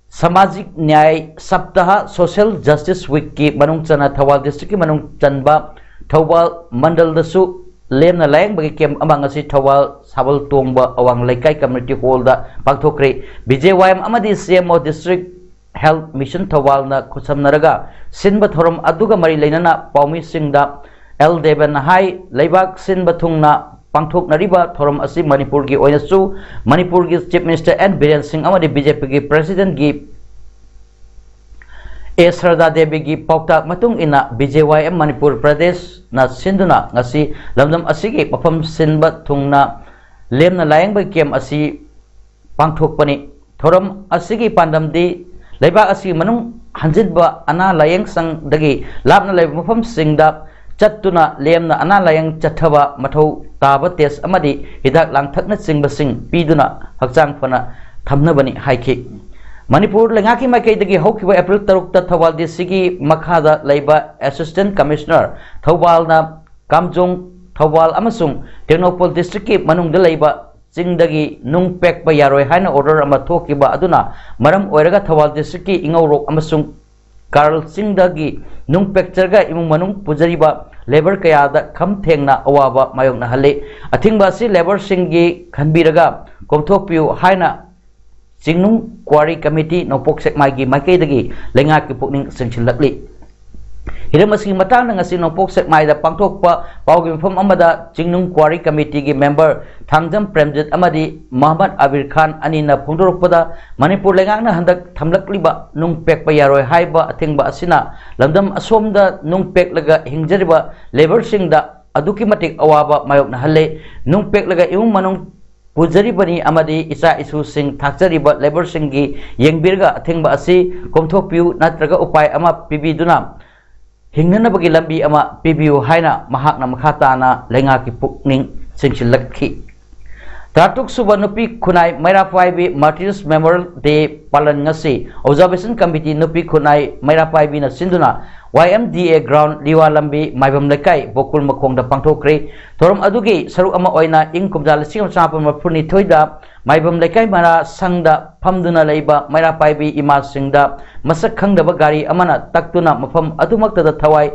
ꯁꯃꯥꯖꯤꯛ ꯅ꯭ꯌꯥꯏ ꯁꯞꯇꯥꯍ, Social Justice Week ꯀꯤ ꯃꯅꯨꯡ ꯆꯟꯅ ꯊꯧꯕꯥꯜ district ꯀꯤ ꯃꯅꯨꯡ ꯆꯟꯕ ꯊꯧꯕꯥꯜ ꯃꯟꯗꯜꯗꯁꯨ ꯂꯦꯝꯅ ꯂꯥꯌꯦꯡꯕꯒꯤ camp ꯑꯃ ꯉꯁꯤ ꯊꯧꯕꯥꯜ ꯁꯥꯕꯜ ꯇꯣꯡꯕ ꯑꯋꯥꯡ ꯂꯩꯀꯥꯏ community hall ꯗ ꯄꯥꯡꯊꯣꯛꯈ꯭ꯔꯦ꯫ B J Y M ꯑꯃꯗꯤ C M O District Health Mission ꯊꯧꯕꯥꯜꯅ ꯈꯨꯠꯁꯝꯅꯔꯒ ꯁꯤꯟꯕ ꯊꯧꯔꯝ ꯑꯗꯨꯒ ꯃꯔꯤ ꯂꯩꯅꯅ ꯄꯥꯎꯃꯤꯁꯤꯡꯗ L ꯗꯦꯕꯟꯅ ꯍꯥꯏ, ꯂꯩꯕꯥꯛ ꯁꯤꯟꯕ ꯊꯨꯡꯅ ꯄꯥꯡꯊꯣꯛꯅꯔꯤꯕ ꯊꯧꯔꯝ ꯑꯁꯤ ꯃꯅꯤꯄꯨꯔꯒꯤ ꯑꯣꯏꯅꯁꯨ ꯃꯅꯤꯄꯨꯔꯒꯤ Chief Minister N ꯕꯤꯔꯦꯟ ꯁꯤꯡ ꯑꯃꯗꯤ B J P ꯒꯤ President ꯒꯤ A ꯁꯔꯗꯥ ꯗꯦꯕꯤꯒꯤ ꯄꯥꯎꯇꯥꯛ ꯃꯇꯨꯡ ꯏꯟꯅ B J Y M Manipur ꯄ꯭ꯔꯗꯦꯁꯅ ꯁꯤꯟꯗꯨꯅ ꯉꯁꯤ ꯂꯝꯗꯝ ꯑꯁꯤꯒꯤ ꯃꯐꯝ ꯁꯤꯟꯕ ꯊꯨꯡꯅ ꯂꯦꯝꯅ ꯂꯥꯌꯦꯡꯕꯒꯤ camp ꯑꯁꯤ ꯄꯥꯡꯊꯣꯛꯄꯅꯤ꯫ ꯊꯧꯔꯝ ꯑꯁꯤꯒꯤ ꯄꯥꯟꯗꯝꯗꯤ ꯂꯩꯕꯥꯛ ꯑꯁꯤꯒꯤ ꯃꯅꯨꯡ ꯍꯟꯖꯤꯟꯕ ꯑꯅꯥ ꯂꯥꯌꯦꯡ ꯁꯪꯗꯒꯤ ꯂꯥꯞꯅ ꯂꯩꯕ ꯃꯐꯝꯁꯤꯡꯗ ꯆꯠꯇꯨꯅ ꯂꯦꯝꯅ ꯑꯅꯥ ꯂꯥꯌꯦꯡ ꯆꯠꯊꯕ, ꯃꯊꯧ ꯇꯥꯕ test ꯑꯃꯗꯤ ꯍꯤꯗꯥꯛ ꯂꯥꯡꯊꯛꯅꯆꯤꯡꯕꯁꯤꯡ ꯄꯤꯗꯨꯅ ꯍꯛꯆꯥꯡ ꯐꯅ ꯊꯝꯅꯕꯅꯤ ꯍꯥꯏꯈꯤ꯫ ꯃꯅꯤꯄꯨꯔ ꯂꯩꯉꯥꯛꯀꯤ ꯃꯥꯏꯀꯩꯗꯒꯤ ꯍꯧꯈꯤꯕ April ꯇꯔꯨꯛꯇ ꯊꯧꯕꯥꯜ D C ꯒꯤ ꯃꯈꯥꯗ ꯂꯩꯕ Assistant Commissioner ꯊꯧꯕꯥꯜꯅ ꯀꯥꯝꯖꯣꯡ, ꯊꯧꯕꯥꯜ ꯑꯃꯁꯨꯡ ꯇꯦꯡꯅꯧꯄꯜ district ꯀꯤ ꯃꯅꯨꯡꯗ ꯂꯩꯕ ꯆꯤꯡꯗꯒꯤ ꯅꯨꯡ ꯄꯦꯛꯄ ꯌꯥꯔꯣꯏ ꯍꯥꯏꯅ order ꯑꯃ ꯊꯣꯛꯈꯤꯕ ꯑꯗꯨꯅ ꯃꯔꯝ ꯑꯣꯏꯔꯒ ꯊꯧꯕꯥꯜ districtꯀꯤ ꯏꯉꯧꯔꯣꯛ ꯑꯃꯁꯨꯡ ꯀꯥꯔꯜ ꯆꯤꯡꯗꯒꯤ ꯅꯨꯡ ꯄꯦꯛꯆꯔꯒ ꯏꯃꯨꯡ ꯃꯅꯨꯡ ꯄꯨꯖꯔꯤꯕ labour ꯀꯌꯥꯗ ꯈꯝ ꯊꯦꯡꯅ ꯑꯋꯥꯕ ꯃꯥꯌꯣꯛꯅꯍꯜꯂꯤ꯫ ꯑꯊꯤꯡꯕ ꯑꯁꯤ labourꯁꯤꯡꯒꯤ ꯈꯟꯕꯤꯔꯒ ꯀꯣꯝꯊꯣꯛꯄꯤꯌꯨ ꯍꯥꯏꯅ ꯆꯤꯡꯅꯨꯡ quarry committee ꯅꯣꯡꯄꯣꯛ ꯁꯦꯛꯃꯥꯏꯒꯤ ꯃꯥꯏꯀꯩꯗꯒꯤ ꯂꯩꯉꯥꯛꯀꯤ ꯄꯨꯛꯅꯤꯡ ꯆꯤꯡꯁꯤꯜꯂꯛꯂꯤ꯫ ꯍꯤꯔꯝ ꯑꯁꯤꯒꯤ ꯃꯇꯥꯡꯗ ꯉꯁꯤ ꯅꯣꯡꯄꯣꯛ ꯁꯦꯛꯃꯥꯏꯗ ꯄꯥꯡꯊꯣꯛꯄ ꯄꯥꯎꯒꯤ ꯃꯐꯝ ꯑꯃꯗ ꯆꯤꯡꯅꯨꯡ quarry committeeꯒꯤ member ꯊꯥꯡꯖꯝ ꯄ꯭ꯔꯦꯝꯖꯤꯠ ꯑꯃꯗꯤ ꯃꯍꯃꯗ ꯑꯕꯤꯔ ꯈꯥꯟ ꯑꯅꯤꯅ ꯐꯣꯡꯗꯣꯔꯛꯄꯗ, ꯃꯅꯤꯄꯨꯔ ꯂꯩꯉꯥꯛꯅ ꯍꯟꯗꯛ ꯊꯝꯂꯛꯂꯤꯕ ꯅꯨꯡ ꯄꯦꯛꯄ ꯌꯥꯔꯣꯏ ꯍꯥꯏꯕ ꯑꯊꯤꯡꯕ ꯑꯁꯤꯅ ꯂꯝꯗꯝ ꯑꯁꯣꯝꯗ ꯅꯨꯡ ꯄꯦꯛꯂꯒ ꯍꯤꯡꯖꯔꯤꯕ labourꯁꯤꯡꯗ ꯑꯗꯨꯛꯀꯤ ꯃꯇꯤꯛ ꯑꯋꯥꯕ ꯃꯥꯌꯣꯛꯅꯍꯜꯂꯦ꯫ ꯅꯨꯡ ꯄꯦꯛꯂꯒ ꯏꯃꯨꯡ ꯃꯅꯨꯡ ꯄꯨꯖꯔꯤꯕꯅꯤ ꯑꯃꯗꯤ ꯏꯆꯥ ꯏꯁꯨꯁꯤꯡ ꯊꯥꯛꯆꯔꯤꯕ labourꯁꯤꯡꯒꯤ ꯌꯦꯡꯕꯤꯔꯒ ꯑꯊꯤꯡꯕ ꯑꯁꯤ ꯀꯣꯝꯊꯣꯛꯄꯤꯌꯨ ꯅꯠꯇ꯭ꯔꯒ ꯎꯄꯥꯏ ꯑꯃ ꯄꯤꯕꯤꯗꯨꯅ ꯍꯤꯡꯅꯅꯕꯒꯤ ꯂꯝꯕꯤ ꯑꯃ ꯄꯤꯕꯤꯌꯨ ꯍꯥꯏꯅ ꯃꯍꯥꯛꯅ ꯃꯈꯥ ꯇꯥꯅ ꯂꯩꯉꯥꯛꯀꯤ ꯄꯨꯛꯅꯤꯡ ꯆꯤꯡꯁꯤꯜꯂꯛꯈꯤ꯫ ꯇꯔꯥꯇꯔꯨꯛ ꯁꯨꯕ ꯅꯨꯄꯤ ꯈꯨꯟꯅꯥꯏ ꯃꯩꯔꯥ ꯄꯥꯏꯕꯤ Martyrs Memorial Day ꯄꯥꯂꯟ ꯉꯁꯤ Observation Committee ꯅꯨꯄꯤ ꯈꯨꯟꯅꯥꯏ ꯃꯩꯔꯥ ꯄꯥꯏꯕꯤꯅ ꯁꯤꯟꯗꯨꯅ Y M D A ground ꯂꯤꯋꯥ ꯂꯝꯕꯤ ꯃꯥꯏꯕꯝ ꯂꯩꯀꯥꯏ ꯕꯣꯀꯨꯜ ꯃꯈꯣꯡꯗ ꯄꯥꯡꯊꯣꯛꯈ꯭ꯔꯦ꯫ ꯊꯧꯔꯝ ꯑꯗꯨꯒꯤ ꯁꯔꯨꯛ ꯑꯃ ꯑꯣꯏꯅ ꯏꯪ ꯀꯨꯝꯖꯥ ꯂꯤꯁꯤꯡ ꯑꯃ ꯆꯃꯥꯄꯟ ꯃꯔꯤꯐꯨꯅꯤꯊꯣꯏꯗ ꯃꯥꯏꯕꯝ ꯂꯩꯀꯥꯏ ꯃꯔꯥ ꯁꯪꯗ ꯐꯝꯗꯨꯅ ꯂꯩꯕ ꯃꯩꯔꯥ ꯄꯥꯏꯕꯤ ꯏꯃꯥꯁꯤꯡꯗ ꯃꯁꯛ ꯈꯪꯗꯕ ꯒꯥꯔꯤ ꯑꯃꯅ ꯇꯛꯇꯨꯅ ꯃꯐꯝ ꯑꯗꯨꯃꯛꯇꯗ ꯊꯋꯥꯏ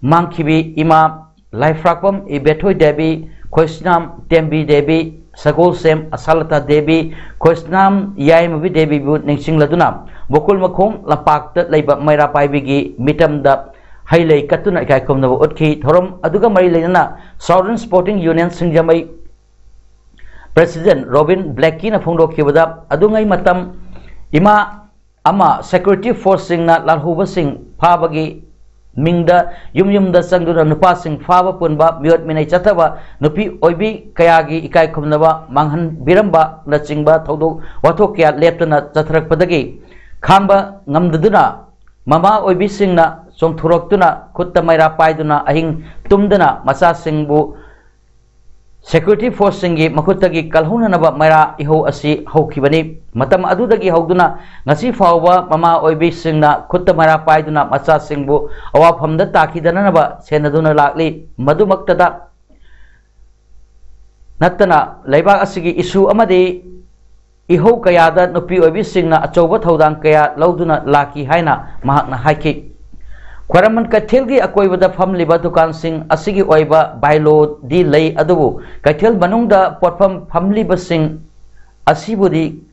ꯃꯥꯡꯈꯤꯕꯤ ꯏꯃꯥ ꯂꯥꯏꯐ꯭ꯔꯥꯛꯄꯝ ꯏꯕꯦꯊꯣꯏ ꯗꯦꯕꯤ, ꯈꯣꯏꯁꯅꯥꯝ ꯇꯦꯝꯕꯤ ꯗꯦꯕꯤ, ꯁꯒꯣꯜꯁꯦꯝ ꯑꯁꯥꯂꯇꯥ ꯗꯦꯕꯤ, ꯈꯣꯏꯁꯅꯥꯝ ꯌꯥꯏꯃꯕꯤ ꯗꯦꯕꯤꯕꯨ ꯅꯤꯡꯁꯤꯡꯂꯗꯨꯅ ꯕꯣꯀꯨꯜ ꯃꯈꯣꯡ ꯂꯝꯄꯥꯛꯇ ꯂꯩꯕ ꯃꯩꯔꯥ ꯄꯥꯏꯕꯤꯒꯤ ꯃꯤꯇꯝꯗ ꯍꯩ ꯂꯩ ꯀꯠꯇꯨꯅ ꯏꯀꯥꯏ ꯈꯨꯝꯅꯕ ꯎꯠꯈꯤ꯫ ꯊꯧꯔꯝ ꯑꯗꯨꯒ ꯃꯔꯤ ꯂꯩꯅꯅ Southern Sporting Union ꯁꯤꯡꯖꯃꯩ president ꯔꯣꯕꯤꯟ ꯕ꯭ꯂꯦꯛꯀꯤꯅ ꯐꯣꯡꯗꯣꯛꯈꯤꯕꯗ, ꯑꯗꯨꯉꯩ ꯃꯇꯝ ꯏꯃꯥ ꯑꯃ security forceꯁꯤꯡꯅ ꯂꯥꯜꯍꯧꯕꯁꯤꯡ ꯐꯥꯕꯒꯤ ꯃꯤꯡꯗ ꯌꯨꯝ ꯌꯨꯝꯗ ꯆꯪꯗꯨꯅ ꯅꯨꯄꯥꯁꯤꯡ ꯐꯥꯕ ꯄꯨꯟꯕ, ꯃꯤꯑꯣꯠ ꯃꯤꯅꯩ ꯆꯠꯊꯕ, ꯅꯨꯄꯤ ꯑꯣꯏꯕꯤ ꯀꯌꯥꯒꯤ ꯏꯀꯥꯏ ꯈꯨꯝꯅꯕ ꯃꯥꯡꯍꯟꯕꯤꯔꯝꯕꯅꯆꯤꯡꯕ ꯊꯧꯗꯣꯛ ꯋꯥꯊꯣꯛ ꯀꯌꯥ ꯂꯦꯞꯇꯅ ꯆꯠꯊꯔꯛꯄꯗꯒꯤ ꯈꯥꯡꯕ ꯉꯝꯗꯗꯨꯅ ꯃꯃꯥ ꯑꯣꯏꯕꯤꯁꯤꯡꯅ ꯆꯣꯡꯊꯣꯔꯛꯇꯨꯅ ꯈꯨꯠꯇ ꯃꯩꯔꯥ ꯄꯥꯏꯗꯨꯅ ꯑꯍꯤꯡ ꯇꯨꯝꯗꯅ ꯃꯆꯥꯁꯤꯡꯕꯨ security forceꯁꯤꯡꯒꯤ ꯃꯈꯨꯠꯇꯒꯤ ꯀꯜꯍꯧꯅꯅꯕ ꯃꯩꯔꯥ ꯏꯍꯧ ꯑꯁꯤ ꯍꯧꯈꯤꯕꯅꯤ꯫ ꯃꯇꯝ ꯑꯗꯨꯗꯒꯤ ꯍꯧꯗꯨꯅ ꯉꯁꯤ ꯐꯥꯎꯕ ꯃꯃꯥ ꯑꯣꯏꯕꯤꯁꯤꯡꯅ ꯈꯨꯠꯇ ꯃꯩꯔꯥ ꯄꯥꯏꯗꯨꯅ ꯃꯆꯥꯁꯤꯡꯕꯨ ꯑꯋꯥꯐꯝꯗ ꯇꯥꯈꯤꯗꯅꯅꯕ ꯁꯦꯟꯅꯗꯨꯅ ꯂꯥꯛꯂꯤ꯫ ꯃꯗꯨꯃꯛꯇꯗ ꯅꯠꯇꯅ ꯂꯩꯕꯥꯛ ꯑꯁꯤꯒꯤ ꯏꯁꯨ ꯑꯃꯗꯤ ꯏꯍꯧ ꯀꯌꯥꯗ ꯅꯨꯄꯤ ꯑꯣꯏꯕꯤꯁꯤꯡꯅ ꯑꯆꯧꯕ ꯊꯧꯗꯥꯡ ꯀꯌꯥ ꯂꯧꯗꯨꯅ ꯂꯥꯛꯈꯤ ꯍꯥꯏꯅ ꯃꯍꯥꯛꯅ ꯍꯥꯏꯈꯤ꯫ ꯈ꯭ꯋꯥꯏꯔꯝꯕꯟ ꯀꯩꯊꯦꯜꯒꯤ ꯑꯀꯣꯏꯕꯗ ꯐꯝꯂꯤꯕ ꯗꯨꯀꯥꯟꯁꯤꯡ ꯑꯁꯤꯒꯤ ꯑꯣꯏꯕ ꯕꯥꯏꯂꯣꯗꯤ ꯂꯩ, ꯑꯗꯨꯕꯨ ꯀꯩꯊꯦꯜ ꯃꯅꯨꯡꯗ ꯄꯣꯠꯐꯝ ꯐꯝꯂꯤꯕꯁꯤꯡ ꯑꯁꯤꯕꯨꯗꯤ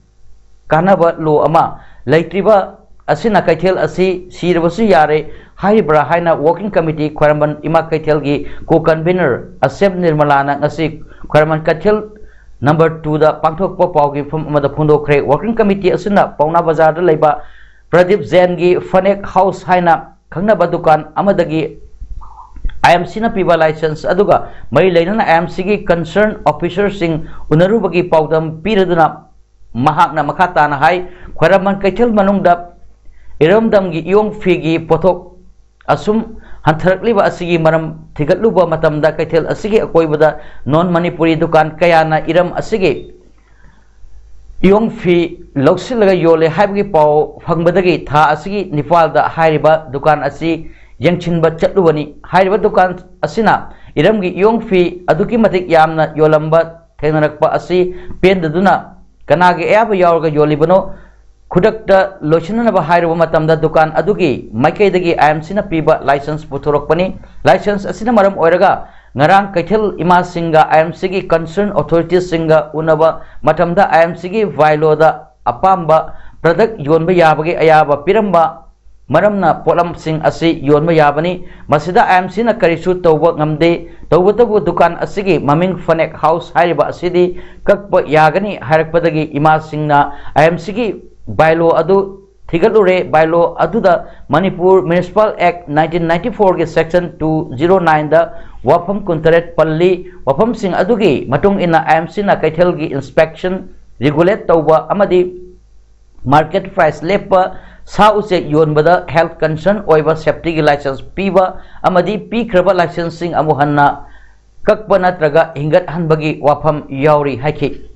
ꯀꯥꯟꯅꯕ ꯂꯣ ꯑꯃ ꯂꯩꯇ꯭ꯔꯤꯕ ꯑꯁꯤꯅ ꯀꯩꯊꯦꯜ ꯑꯁꯤ ꯁꯤꯔꯕꯁꯨ ꯌꯥꯔꯦ ꯍꯥꯏꯔꯤꯕ꯭ꯔꯥ ꯍꯥꯏꯅ ꯋꯥꯔꯀꯤꯡ ꯀꯃꯤꯇꯤ ꯈ꯭ꯋꯥꯏꯔꯝꯕꯟ ꯏꯃꯥ ꯀꯩꯊꯦꯜꯒꯤ ꯀꯣ ꯀꯟꯚꯤꯅꯔ ꯑꯁꯦꯞ ꯅꯤꯔꯃꯂꯥꯅ ꯉꯁꯤ ꯈ꯭ꯋꯥꯏꯔꯝꯕꯟ ꯀꯩꯊꯦꯜ ꯅꯝꯕꯔ ꯇꯨꯗ ꯄꯥꯡꯊꯣꯛꯄ ꯄꯥꯎꯒꯤ ꯃꯤꯐꯝ ꯑꯃꯗ ꯐꯣꯡꯗꯣꯛꯈ꯭ꯔꯦ꯫ ꯋꯥꯔꯀꯤꯡ ꯀꯃꯤꯇꯤ ꯑꯁꯤꯅ ꯄꯥꯎꯅꯥ ꯕꯖꯥꯔꯗ ꯂꯩꯕ ꯄ꯭ꯔꯗꯤꯞ ꯖꯦꯟꯒꯤ ꯐꯅꯦꯛ ꯍꯥꯎꯁ ꯍꯥꯏꯅ ꯈꯪꯅꯕ ꯗꯨꯀꯥꯟ ꯑꯃꯗꯒꯤ ꯑꯥꯏ ꯑꯦꯝ ꯁꯤꯅ ꯄꯤꯕ ꯂꯥꯏꯁꯦꯟꯁ ꯑꯗꯨꯒ ꯃꯔꯤ ꯂꯩꯅꯅ ꯑꯥꯏ ꯑꯦꯝ ꯁꯤꯒꯤ ꯀꯟꯁꯔꯟ ꯑꯣꯐꯤꯁꯔꯁꯤꯡ ꯎꯅꯔꯨꯕꯒꯤ ꯄꯥꯎꯗꯝ ꯄꯤꯔꯗꯨꯅ ꯃꯍꯥꯛꯅ ꯃꯈꯥ ꯇꯥꯅ ꯍꯥꯏ, ꯈ꯭ꯋꯥꯏꯔꯝꯕꯟ ꯀꯩꯊꯦꯜ ꯃꯅꯨꯡꯗ ꯏꯔꯝꯗꯝꯒꯤ ꯏꯌꯣꯡ ꯐꯤꯒꯤ ꯄꯣꯠꯊꯣꯛ ꯑꯁꯨꯝ ꯍꯟꯊꯔꯛꯂꯤꯕ ꯑꯁꯤꯒꯤ ꯃꯔꯝ ꯊꯤꯒꯠꯂꯨꯕ ꯃꯇꯝꯗ ꯀꯩꯊꯦꯜ ꯑꯁꯤꯒꯤ ꯑꯀꯣꯏꯕꯗ ꯅꯣꯟ ꯃꯅꯤꯄꯨꯔꯤ ꯗꯨꯀꯥꯟ ꯀꯌꯥꯅ ꯏꯔꯝ ꯑꯁꯤꯒꯤ ꯏꯌꯣꯡ ꯐꯤ ꯂꯧꯁꯤꯜꯂꯒ ꯌꯣꯜꯂꯦ ꯍꯥꯏꯕꯒꯤ ꯄꯥꯎ ꯐꯪꯕꯗꯒꯤ ꯊꯥ ꯑꯁꯤꯒꯤ ꯅꯤꯄꯥꯜꯗ ꯍꯥꯏꯔꯤꯕ ꯗꯨꯀꯥꯟ ꯑꯁꯤ ꯌꯦꯡꯁꯤꯟꯕ ꯆꯠꯂꯨꯕꯅꯤ꯫ ꯍꯥꯏꯔꯤꯕ ꯗꯨꯀꯥꯟ ꯑꯁꯤꯅ ꯏꯔꯝꯒꯤ ꯏꯌꯣꯡ ꯐꯤ ꯑꯗꯨꯛꯀꯤ ꯃꯇꯤꯛ ꯌꯥꯝꯅ ꯌꯣꯜꯂꯝꯕ ꯊꯦꯡꯅꯔꯛꯄ ꯑꯁꯤ ꯄꯦꯟꯗꯗꯨꯅ ꯀꯅꯥꯒꯤ ꯑꯌꯥꯕ ꯌꯥꯎꯔꯒ ꯌꯣꯜꯂꯤꯕꯅꯣ? ꯈꯨꯗꯛꯇ ꯂꯣꯏꯁꯤꯟꯅꯅꯕ ꯍꯥꯏꯔꯨꯕ ꯃꯇꯝꯗ ꯗꯨꯀꯥꯟ ꯑꯗꯨꯒꯤ ꯃꯥꯏꯀꯩꯗꯒꯤ ꯑꯥꯏ ꯑꯦꯝ ꯁꯤꯅ ꯄꯤꯕ ꯂꯥꯏꯁꯦꯟꯁ ꯄꯨꯊꯣꯔꯛꯄꯅꯤ꯫ ꯂꯥꯏꯁꯦꯟꯁ ꯑꯁꯤꯅ ꯃꯔꯝ ꯑꯣꯏꯔꯒ ꯉꯔꯥꯡ ꯀꯩꯊꯦꯜ ꯏꯃꯥꯁꯤꯡꯒ ꯑꯥꯏ ꯑꯦꯝ ꯁꯤꯒꯤ ꯀꯟꯁꯔꯟ ꯑꯣꯊꯣꯔꯤꯇꯤꯁꯁꯤꯡꯒ ꯎꯅꯕ ꯃꯇꯝꯗ ꯑꯥꯏ ꯑꯦꯝ ꯁꯤꯒꯤ ꯕꯥꯏꯂꯣꯗ ꯑꯄꯥꯝꯕ ꯄ꯭ꯔꯗꯛ ꯌꯣꯟꯕ ꯌꯥꯕꯒꯤ ꯑꯌꯥꯕ ꯄꯤꯔꯝꯕ ꯃꯔꯝꯅ ꯄꯣꯠꯂꯝꯁꯤꯡ ꯑꯁꯤ ꯌꯣꯟꯕ ꯌꯥꯕꯅꯤ꯫ ꯃꯁꯤꯗ ꯑꯥꯏ ꯑꯦꯝ ꯁꯤꯅ ꯀꯔꯤꯁꯨ ꯇꯧꯕ ꯉꯝꯗꯦ꯫ ꯇꯧꯕꯇꯕꯨ ꯗꯨꯀꯥꯟ ꯑꯁꯤꯒꯤ ꯃꯃꯤꯡ ꯐꯅꯦꯛ ꯍꯥꯎꯁ ꯍꯥꯏꯔꯤꯕ ꯑꯁꯤꯗꯤ ꯀꯛꯄ ꯌꯥꯒꯅꯤ ꯍꯥꯏꯔꯛꯄꯗꯒꯤ ꯏꯃꯥꯁꯤꯡꯅ ꯑꯥꯏ ꯑꯦꯝ ꯁꯤꯒꯤ ꯕꯥꯏꯂꯣ ꯑꯗꯨ ꯊꯤꯒꯠꯂꯨꯔꯦ꯫ ꯕꯥꯏꯂꯣ ꯑꯗꯨꯗ ꯃꯅꯤꯄꯨꯔ ꯃ꯭ꯌꯨꯅꯤꯁꯤꯄꯥꯜ ꯑꯦꯛ ꯅꯥꯏꯟꯇꯤꯟ ꯅꯥꯏꯟꯇꯤ ꯐꯣꯔꯒꯤ ꯁꯦꯛꯁꯟ ꯇꯨ ꯖꯤꯔꯣ ꯅꯥꯏꯟꯗ ꯋꯥꯐꯝ ꯀꯨꯟꯇꯔꯦꯠ ꯄꯜꯂꯤ꯫ ꯋꯥꯐꯝꯁꯤꯡ ꯑꯗꯨꯒꯤ ꯃꯇꯨꯡ ꯏꯟꯅ ꯑꯥꯏ ꯑꯦꯝ ꯁꯤꯅ ꯀꯩꯊꯦꯜꯒꯤ ꯏꯟꯁꯄꯦꯛꯁꯟ, ꯔꯤꯒꯨꯂꯦꯠ ꯇꯧꯕ ꯑꯃꯗꯤ ꯃꯥꯔꯀꯦꯠ ꯄ꯭ꯔꯥꯏꯁ ꯂꯦꯞꯄ, ꯁꯥ ꯎꯆꯦꯛ ꯌꯣꯟꯕꯗ ꯍꯦꯜꯊ ꯀꯟꯁꯔꯟ ꯑꯣꯏꯕ ꯁꯦꯐꯇꯤꯒꯤ ꯂꯥꯏꯁꯦꯟꯁ ꯄꯤꯕ ꯑꯃꯗꯤ ꯄꯤꯈ꯭ꯔꯕ ꯂꯥꯏꯁꯦꯟꯁꯁꯤꯡ ꯑꯃꯨꯛ ꯍꯟꯅ ꯀꯛꯄ ꯅꯠꯇ꯭ꯔꯒ ꯍꯤꯡꯒꯠꯍꯟꯕꯒꯤ ꯋꯥꯐꯝ ꯌꯥꯎꯔꯤ ꯍꯥꯏꯈꯤ꯫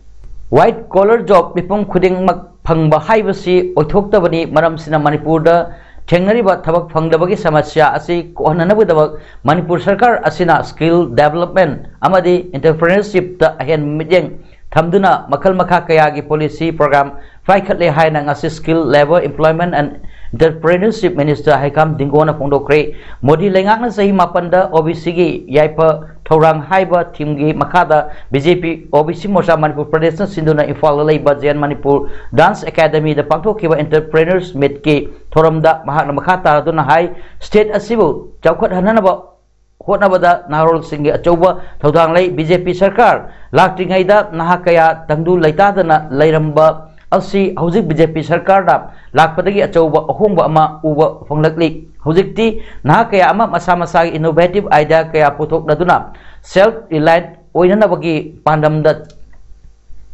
ꯋꯥꯏꯠ ꯀꯣꯂꯔ ꯖꯣꯕ ꯃꯤꯄꯨꯝ ꯈꯨꯗꯤꯡꯃꯛ ꯐꯪꯕ ꯍꯥꯏꯕꯁꯤ ꯑꯣꯏꯊꯣꯛꯇꯕꯅꯤ, ꯃꯔꯝꯁꯤꯅ ꯃꯅꯤꯄꯨꯔꯗ ꯊꯦꯡꯅꯔꯤꯕ ꯊꯕꯛ ꯐꯪꯗꯕꯒꯤ ꯁꯃꯁ꯭ꯌꯥ ꯑꯁꯤ ꯀꯣꯛꯍꯟꯅꯅꯕꯒꯤꯗꯃꯛ ꯃꯅꯤꯄꯨꯔ ꯁꯔꯀꯥꯔ ꯑꯁꯤꯅ skill development ꯑꯃꯗꯤ entrepreneurship ꯇ ꯑꯍꯦꯟꯕ ꯃꯤꯠꯌꯦꯡ ꯊꯝꯗꯨꯅ ꯃꯈꯜ ꯃꯈꯥ ꯀꯌꯥꯒꯤ policy program ꯄꯥꯏꯈꯠꯂꯦ ꯍꯥꯏꯅ ꯉꯁꯤ Skill, Labour, Employment and Entrepreneurship Minister ꯍꯩꯀꯥꯝ ꯗꯤꯡꯒꯣꯅ ꯐꯣꯡꯗꯣꯛꯈ꯭ꯔꯦ꯫ Modi ꯂꯩꯉꯥꯛꯅ ꯆꯍꯤ ꯃꯥꯄꯟꯗ O B C ꯒꯤ ꯌꯥꯏꯐ ꯊꯧꯔꯥꯡ ꯍꯥꯏꯕ theme ꯒꯤ ꯃꯈꯥꯗ B J P O B C ꯃꯣꯔꯆꯥ Manipur ꯄ꯭ꯔꯗꯦꯁꯅ ꯁꯤꯟꯗꯨꯅ ꯏꯝꯐꯥꯜꯗ ꯂꯩꯕ J N Manipur Dance Academy ꯗ ꯄꯥꯡꯊꯣꯛꯈꯤꯕ Entrepreneurs Meet ꯀꯤ ꯊꯧꯔꯝꯗ ꯃꯍꯥꯛꯅ ꯃꯈꯥ ꯇꯥꯔꯗꯨꯅ ꯍꯥꯏ, state ꯑꯁꯤꯕꯨ ꯆꯥꯎꯈꯠꯍꯟꯅꯕ ꯍꯣꯠꯅꯕꯗ ꯅꯍꯥꯔꯣꯜꯁꯤꯡꯒꯤ ꯑꯆꯧꯕ ꯊꯧꯗꯥꯡ ꯂꯩ꯫ B J P ꯁꯔꯀꯥꯔ ꯂꯥꯛꯇ꯭ꯔꯤꯉꯩꯗ ꯅꯍꯥ ꯀꯌꯥ ꯇꯪꯗꯨ ꯂꯩꯇꯥꯗꯅ ꯂꯩꯔꯝꯕ ꯑꯁꯤ ꯍꯧꯖꯤꯛ B J P ꯁꯔꯀꯥꯔꯅ ꯂꯥꯛꯄꯗꯒꯤ ꯑꯆꯧꯕ ꯑꯍꯣꯡꯕ ꯑꯃ ꯎꯕ ꯐꯪꯂꯛꯂꯤ꯫ ꯍꯧꯖꯤꯛꯇꯤ ꯅꯍꯥ ꯀꯌꯥ ꯑꯃ ꯃꯁꯥ ꯃꯁꯥꯒꯤ innovative idea ꯀꯌꯥ ꯄꯨꯊꯣꯛꯅꯗꯨꯅ self reliant ꯑꯣꯏꯅꯅꯕꯒꯤ ꯄꯥꯟꯗꯝꯗ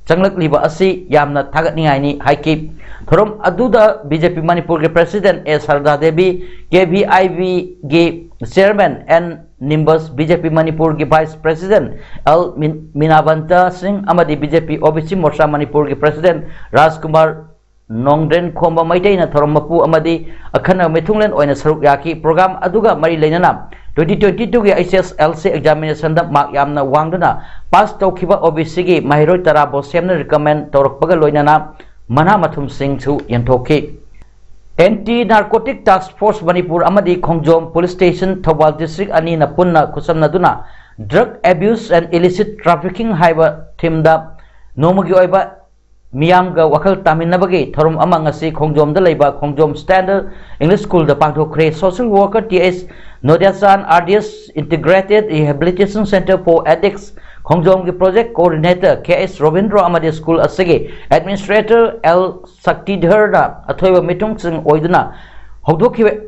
ꯆꯪꯂꯛꯂꯤꯕ ꯑꯁꯤ ꯌꯥꯝꯅ ꯊꯥꯒꯠꯅꯤꯡꯉꯥꯏꯅꯤ ꯍꯥꯏꯈꯤ꯫ ꯊꯧꯔꯝ ꯑꯗꯨꯗ B J P ꯃꯅꯤꯄꯨꯔꯒꯤ President A ꯁꯔꯗꯥ Devi, K V I B ꯒꯤ Chairman N ꯅꯤꯝꯕꯁ, B J P ꯃꯅꯤꯄꯨꯔꯒꯤ Vice President L ꯃꯤꯟ-, ꯃꯤꯅꯥꯕꯟꯇ ꯁꯤꯡ ꯑꯃꯗꯤ B J P O B C ꯃꯣꯔꯆꯥ ꯃꯅꯤꯄꯨꯔꯒꯤ President ꯔꯥꯖꯀꯨꯃꯥꯔ ꯅꯣꯡꯗ꯭ꯔꯦꯟ ꯈꯣꯝꯕ ꯃꯩꯇꯩꯅ ꯊꯧꯔꯝ ꯃꯄꯨ ꯑꯃꯗꯤ ꯑꯈꯟꯅꯕ ꯃꯤꯊꯨꯡꯂꯦꯟ ꯑꯣꯏꯅ ꯁꯔꯨꯛ ꯌꯥꯈꯤ꯫ Program ꯑꯗꯨꯒ ꯃꯔꯤ ꯂꯩꯅꯅ twenty twenty-two ꯒꯤ H S L C examination ꯗ mark ꯌꯥꯝꯅ ꯋꯥꯡꯗꯨꯅ pass ꯇꯧꯈꯤꯕ O B C ꯒꯤ ꯃꯍꯩꯔꯣꯏ ꯇꯔꯥ ꯕꯣꯁꯦꯝꯅ recommend ꯇꯧꯔꯛꯄꯒ ꯂꯣꯏꯅꯅ ꯃꯅꯥ ꯃꯊꯨꯝꯁꯤꯡꯁꯨ ꯌꯦꯟꯊꯣꯛꯈꯤ꯫ Anti Narcotic Task Force Manipur ꯑꯃꯗꯤ ꯈꯣꯡꯖꯣꯝ Police Station ꯊꯧꯕꯥꯜ District ꯑꯅꯤꯅ ꯄꯨꯟꯅ ꯈꯨꯠꯁꯝꯅꯗꯨꯅ Drug Abuse and Illicit Trafficking ꯍꯥꯏꯕ theme ꯗ ꯅꯣꯡꯃꯒꯤ ꯑꯣꯏꯕ ꯃꯤꯌꯥꯝꯒ ꯋꯥꯈꯜ ꯇꯥꯃꯤꯟꯅꯕꯒꯤ ꯊꯧꯔꯝ ꯑꯃ ꯉꯁꯤ ꯈꯣꯡꯖꯣꯝꯗ ꯂꯩꯕ ꯈꯣꯡꯖꯣꯝ Standard English School the ꯄꯥꯡꯊꯣꯛꯈ꯭ꯔꯦ꯫ Social worker T H ꯅꯣꯗꯤꯌꯥꯆꯥꯟ, R D S Integrated Rehabilitation Center for Addicts ꯈꯣꯡꯖꯣꯝꯒꯤ Project Coordinator K S Robindro ꯑꯃꯗꯤ school ꯑꯁꯤꯒꯤ Administrator L ꯁꯛꯇꯤꯙꯔꯅ ꯑꯊꯣꯏꯕ ꯃꯤꯊꯨꯡꯁꯤꯡ ꯑꯣꯏꯗꯨꯅ ꯍꯧꯗꯣꯛꯈꯤꯕ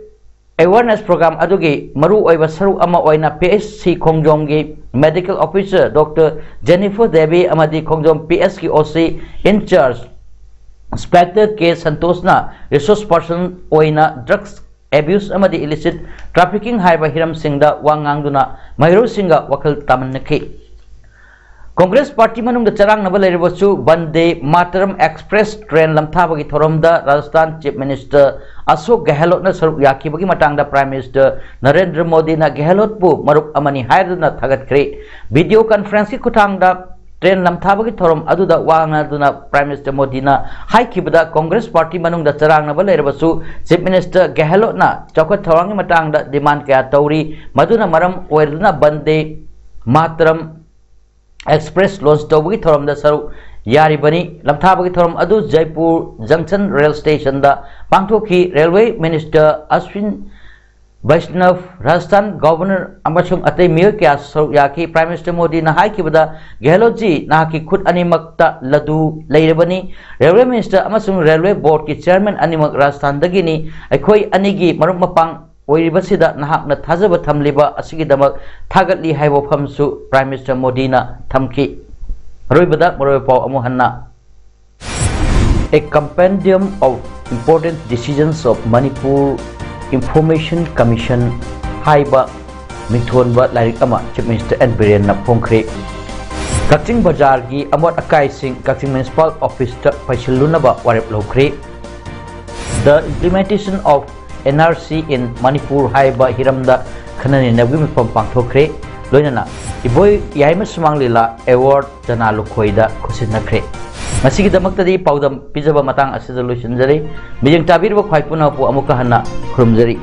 awareness program ꯑꯗꯨꯒꯤ ꯃꯔꯨꯑꯣꯏꯕ ꯁꯔꯨꯛ ꯑꯃ ꯑꯣꯏꯅ P H C ꯈꯣꯡꯖꯣꯝꯒꯤ Medical Officer Doctor Jennifer Devi ꯑꯃꯗꯤ ꯈꯣꯡꯖꯣꯝ P S ꯀꯤ O C in charge Inspector K ꯁꯟꯇꯣꯁꯅ resource person ꯑꯣꯏꯅ drugs abuse ꯑꯃꯗꯤ illicit trafficking ꯍꯥꯏꯕ ꯍꯤꯔꯝꯁꯤꯡꯗ ꯋꯥ ꯉꯥꯡꯗꯨꯅ ꯃꯍꯩꯔꯣꯏꯁꯤꯡꯒ ꯋꯥꯈꯜ ꯇꯥꯃꯤꯟꯅꯈꯤ꯫ ꯀꯣꯡꯒ꯭ꯔꯦꯁ ꯄꯥꯔꯇꯤ ꯃꯅꯨꯡꯗ ꯆꯔꯥꯡꯅꯕ ꯂꯩꯔꯕꯁꯨ ꯕꯟꯗꯦ ꯃꯥꯇꯔꯝ ꯑꯦꯛꯁꯄ꯭ꯔꯦꯁ ꯇ꯭ꯔꯦꯟ ꯂꯝꯊꯥꯕꯒꯤ ꯊꯧꯔꯝꯗ ꯔꯥꯖꯁꯊꯥꯟ ꯆꯤꯐ ꯃꯤꯅꯤꯁꯇꯔ ꯑꯁꯣꯛ ꯒꯦꯍꯂꯣꯠꯅ ꯁꯔꯨꯛ ꯌꯥꯈꯤꯕꯒꯤ ꯃꯇꯥꯡꯗ ꯄ꯭ꯔꯥꯏꯝ ꯃꯤꯅꯤꯁꯇꯔ ꯅꯔꯦꯟꯗ꯭ꯔ ꯃꯣꯗꯤꯅ ꯒꯦꯍꯂꯣꯠꯄꯨ ꯃꯔꯨꯞ ꯑꯃꯅꯤ ꯍꯥꯏꯗꯨꯅ ꯊꯥꯒꯠꯈ꯭ꯔꯦ꯫ ꯚꯤꯗꯤꯑꯣ ꯀꯟꯐꯔꯦꯟꯁꯀꯤ ꯈꯨꯠꯊꯥꯡꯗ ꯇ꯭ꯔꯦꯟ ꯂꯝꯊꯥꯕꯒꯤ ꯊꯧꯔꯝ ꯑꯗꯨꯗ ꯋꯥ ꯉꯥꯡꯗꯨꯅ ꯄ꯭ꯔꯥꯏꯝ ꯃꯤꯅꯤꯁꯇꯔ ꯃꯣꯗꯤꯅ ꯍꯥꯏꯈꯤꯕꯗ, ꯀꯣꯡꯒ꯭ꯔꯦꯁ ꯄꯥꯔꯇꯤ ꯃꯅꯨꯡꯗ ꯆꯔꯥꯡꯅꯕ ꯂꯩꯔꯕꯁꯨ ꯆꯤꯐ ꯃꯤꯅꯤꯁꯇꯔ ꯒꯦꯍꯂꯣꯠꯅ ꯆꯥꯎꯈꯠ ꯊꯧꯔꯥꯡꯒꯤ ꯃꯇꯥꯡꯗ ꯗꯤꯃꯥꯟ ꯀꯌꯥ ꯇꯧꯔꯤ, ꯃꯗꯨꯅ ꯃꯔꯝ ꯑꯣꯏꯔꯗꯨꯅ ꯕꯟꯗꯦ ꯃꯥꯇꯔꯝ ꯑꯦꯛꯁꯄ꯭ꯔꯦꯁ ꯂꯣꯟꯆ ꯇꯧꯕꯒꯤ ꯊꯧꯔꯝꯗ ꯁꯔꯨꯛ ꯌꯥꯔꯤꯕꯅꯤ꯫ ꯂꯝꯊꯥꯕꯒꯤ ꯊꯧꯔꯝ ꯑꯗꯨ ꯖꯩꯄꯨꯔ ꯖꯪꯁꯟ ꯔꯦꯜ ꯁ꯭ꯇꯦꯁꯟꯗ ꯄꯥꯡꯊꯣꯛꯈꯤ꯫ Railway minister Ashwin ꯕꯩꯁꯅꯚ, Rajasthan governor ꯑꯃꯁꯨꯡ ꯑꯇꯩ ꯃꯤꯑꯣꯏ ꯀꯌꯥ ꯁꯔꯨꯛ ꯌꯥꯈꯤ꯫ ꯄ꯭ꯔꯥꯏꯝ ꯃꯤꯅꯤꯁꯇꯔ ꯃꯣꯗꯤꯅ ꯍꯥꯏꯈꯤꯕꯗ, ꯒꯦꯍꯂꯣꯠꯖꯤ, ꯅꯍꯥꯛꯀꯤ ꯈꯨꯠ ꯑꯅꯤꯃꯛꯇ ꯂꯗꯨ ꯂꯩꯔꯕꯅꯤ꯫ ꯔꯦꯜꯋꯦ ꯃꯤꯅꯤꯁꯇꯔ ꯑꯃꯁꯨꯡ ꯔꯦꯜꯋꯦ ꯕꯣꯔꯗꯀꯤ ꯆꯤꯌꯔꯃꯦꯟ ꯑꯅꯤꯃꯛ ꯔꯥꯖꯁꯊꯥꯟꯗꯒꯤꯅꯤ꯫ ꯑꯩꯈꯣꯏ ꯑꯅꯤꯒꯤ ꯃꯔꯨꯞ ꯃꯄꯥꯡ ꯑꯣꯏꯔꯤꯕꯁꯤꯗ ꯅꯍꯥꯛꯅ ꯊꯥꯖꯕ ꯊꯝꯂꯤꯕ ꯑꯁꯤꯒꯤꯗꯃꯛ ꯊꯥꯒꯠꯂꯤ ꯍꯥꯏꯕ ꯋꯥꯐꯝꯁꯨ ꯄ꯭ꯔꯥꯏꯝ ꯃꯤꯅꯤꯁꯇꯔ ꯃꯣꯗꯤꯅ ꯊꯝꯈꯤ꯫ ꯑꯔꯣꯏꯕꯗ ꯃꯔꯨꯑꯣꯏꯕ ꯄꯥꯎ ꯑꯃꯨꯛ ꯍꯟꯅ꯫ A Compendium of Important Decisions of Manipur Information Commission ꯍꯥꯏꯕ ꯃꯤꯡꯊꯣꯟꯕ ꯂꯥꯏꯔꯤꯛ ꯑꯃ ꯆꯤꯐ ꯃꯤꯅꯤꯁꯇꯔ ꯑꯦꯟ ꯕꯤꯔꯦꯟꯅ ꯐꯣꯡꯈ꯭ꯔꯦ꯫ ꯀꯛꯆꯤꯡ ꯕꯖꯥꯔꯒꯤ ꯑꯃꯣꯠ ꯑꯀꯥꯏꯁꯤꯡ ꯀꯛꯆꯤꯡ ꯃ꯭ꯌꯨꯅꯤꯁꯤꯄꯥꯜ ꯑꯣꯐꯤꯁꯇ ꯄꯩꯁꯤꯜꯂꯨꯅꯕ ꯋꯥꯔꯦꯞ ꯂꯧꯈ꯭ꯔꯦ꯫ The Implementation of N R C in Manipur ꯍꯥꯏꯕ ꯍꯤꯔꯝꯗ ꯈꯟꯅ ꯅꯩꯅꯕꯒꯤ ꯃꯤꯐꯝ ꯄꯥꯡꯊꯣꯛꯈ꯭ꯔꯦ꯫ ꯂꯣꯏꯅꯅ ꯏꯕꯣꯏ ꯌꯥꯏꯃ ꯁꯨꯃꯥꯡ ꯂꯤꯂꯥ ꯑꯦꯋꯥꯔꯗ ꯆꯅꯥ ꯂꯨꯈꯣꯏꯗ ꯈꯨꯠꯁꯤꯟꯅꯈ꯭ꯔꯦ꯫ ꯉꯁꯤꯒꯤꯗꯃꯛꯇꯗꯤ ꯄꯥꯎꯗꯝ ꯄꯤꯖꯕ ꯃꯇꯥꯡ ꯑꯁꯤꯗ ꯂꯣꯏꯁꯤꯟꯖꯔꯤ꯫ ꯃꯤꯠꯌꯦꯡ ꯆꯥꯕꯤꯔꯤꯕ ꯈ꯭ꯋꯥꯏ ꯄꯨꯝꯅꯃꯛꯄꯨ ꯑꯃꯨꯛꯀ ꯍꯟꯅ ꯈꯨꯔꯨꯝꯖꯔꯤ꯫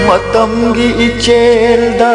ꯃꯇꯝꯒꯤ ꯏꯆꯦꯜꯗ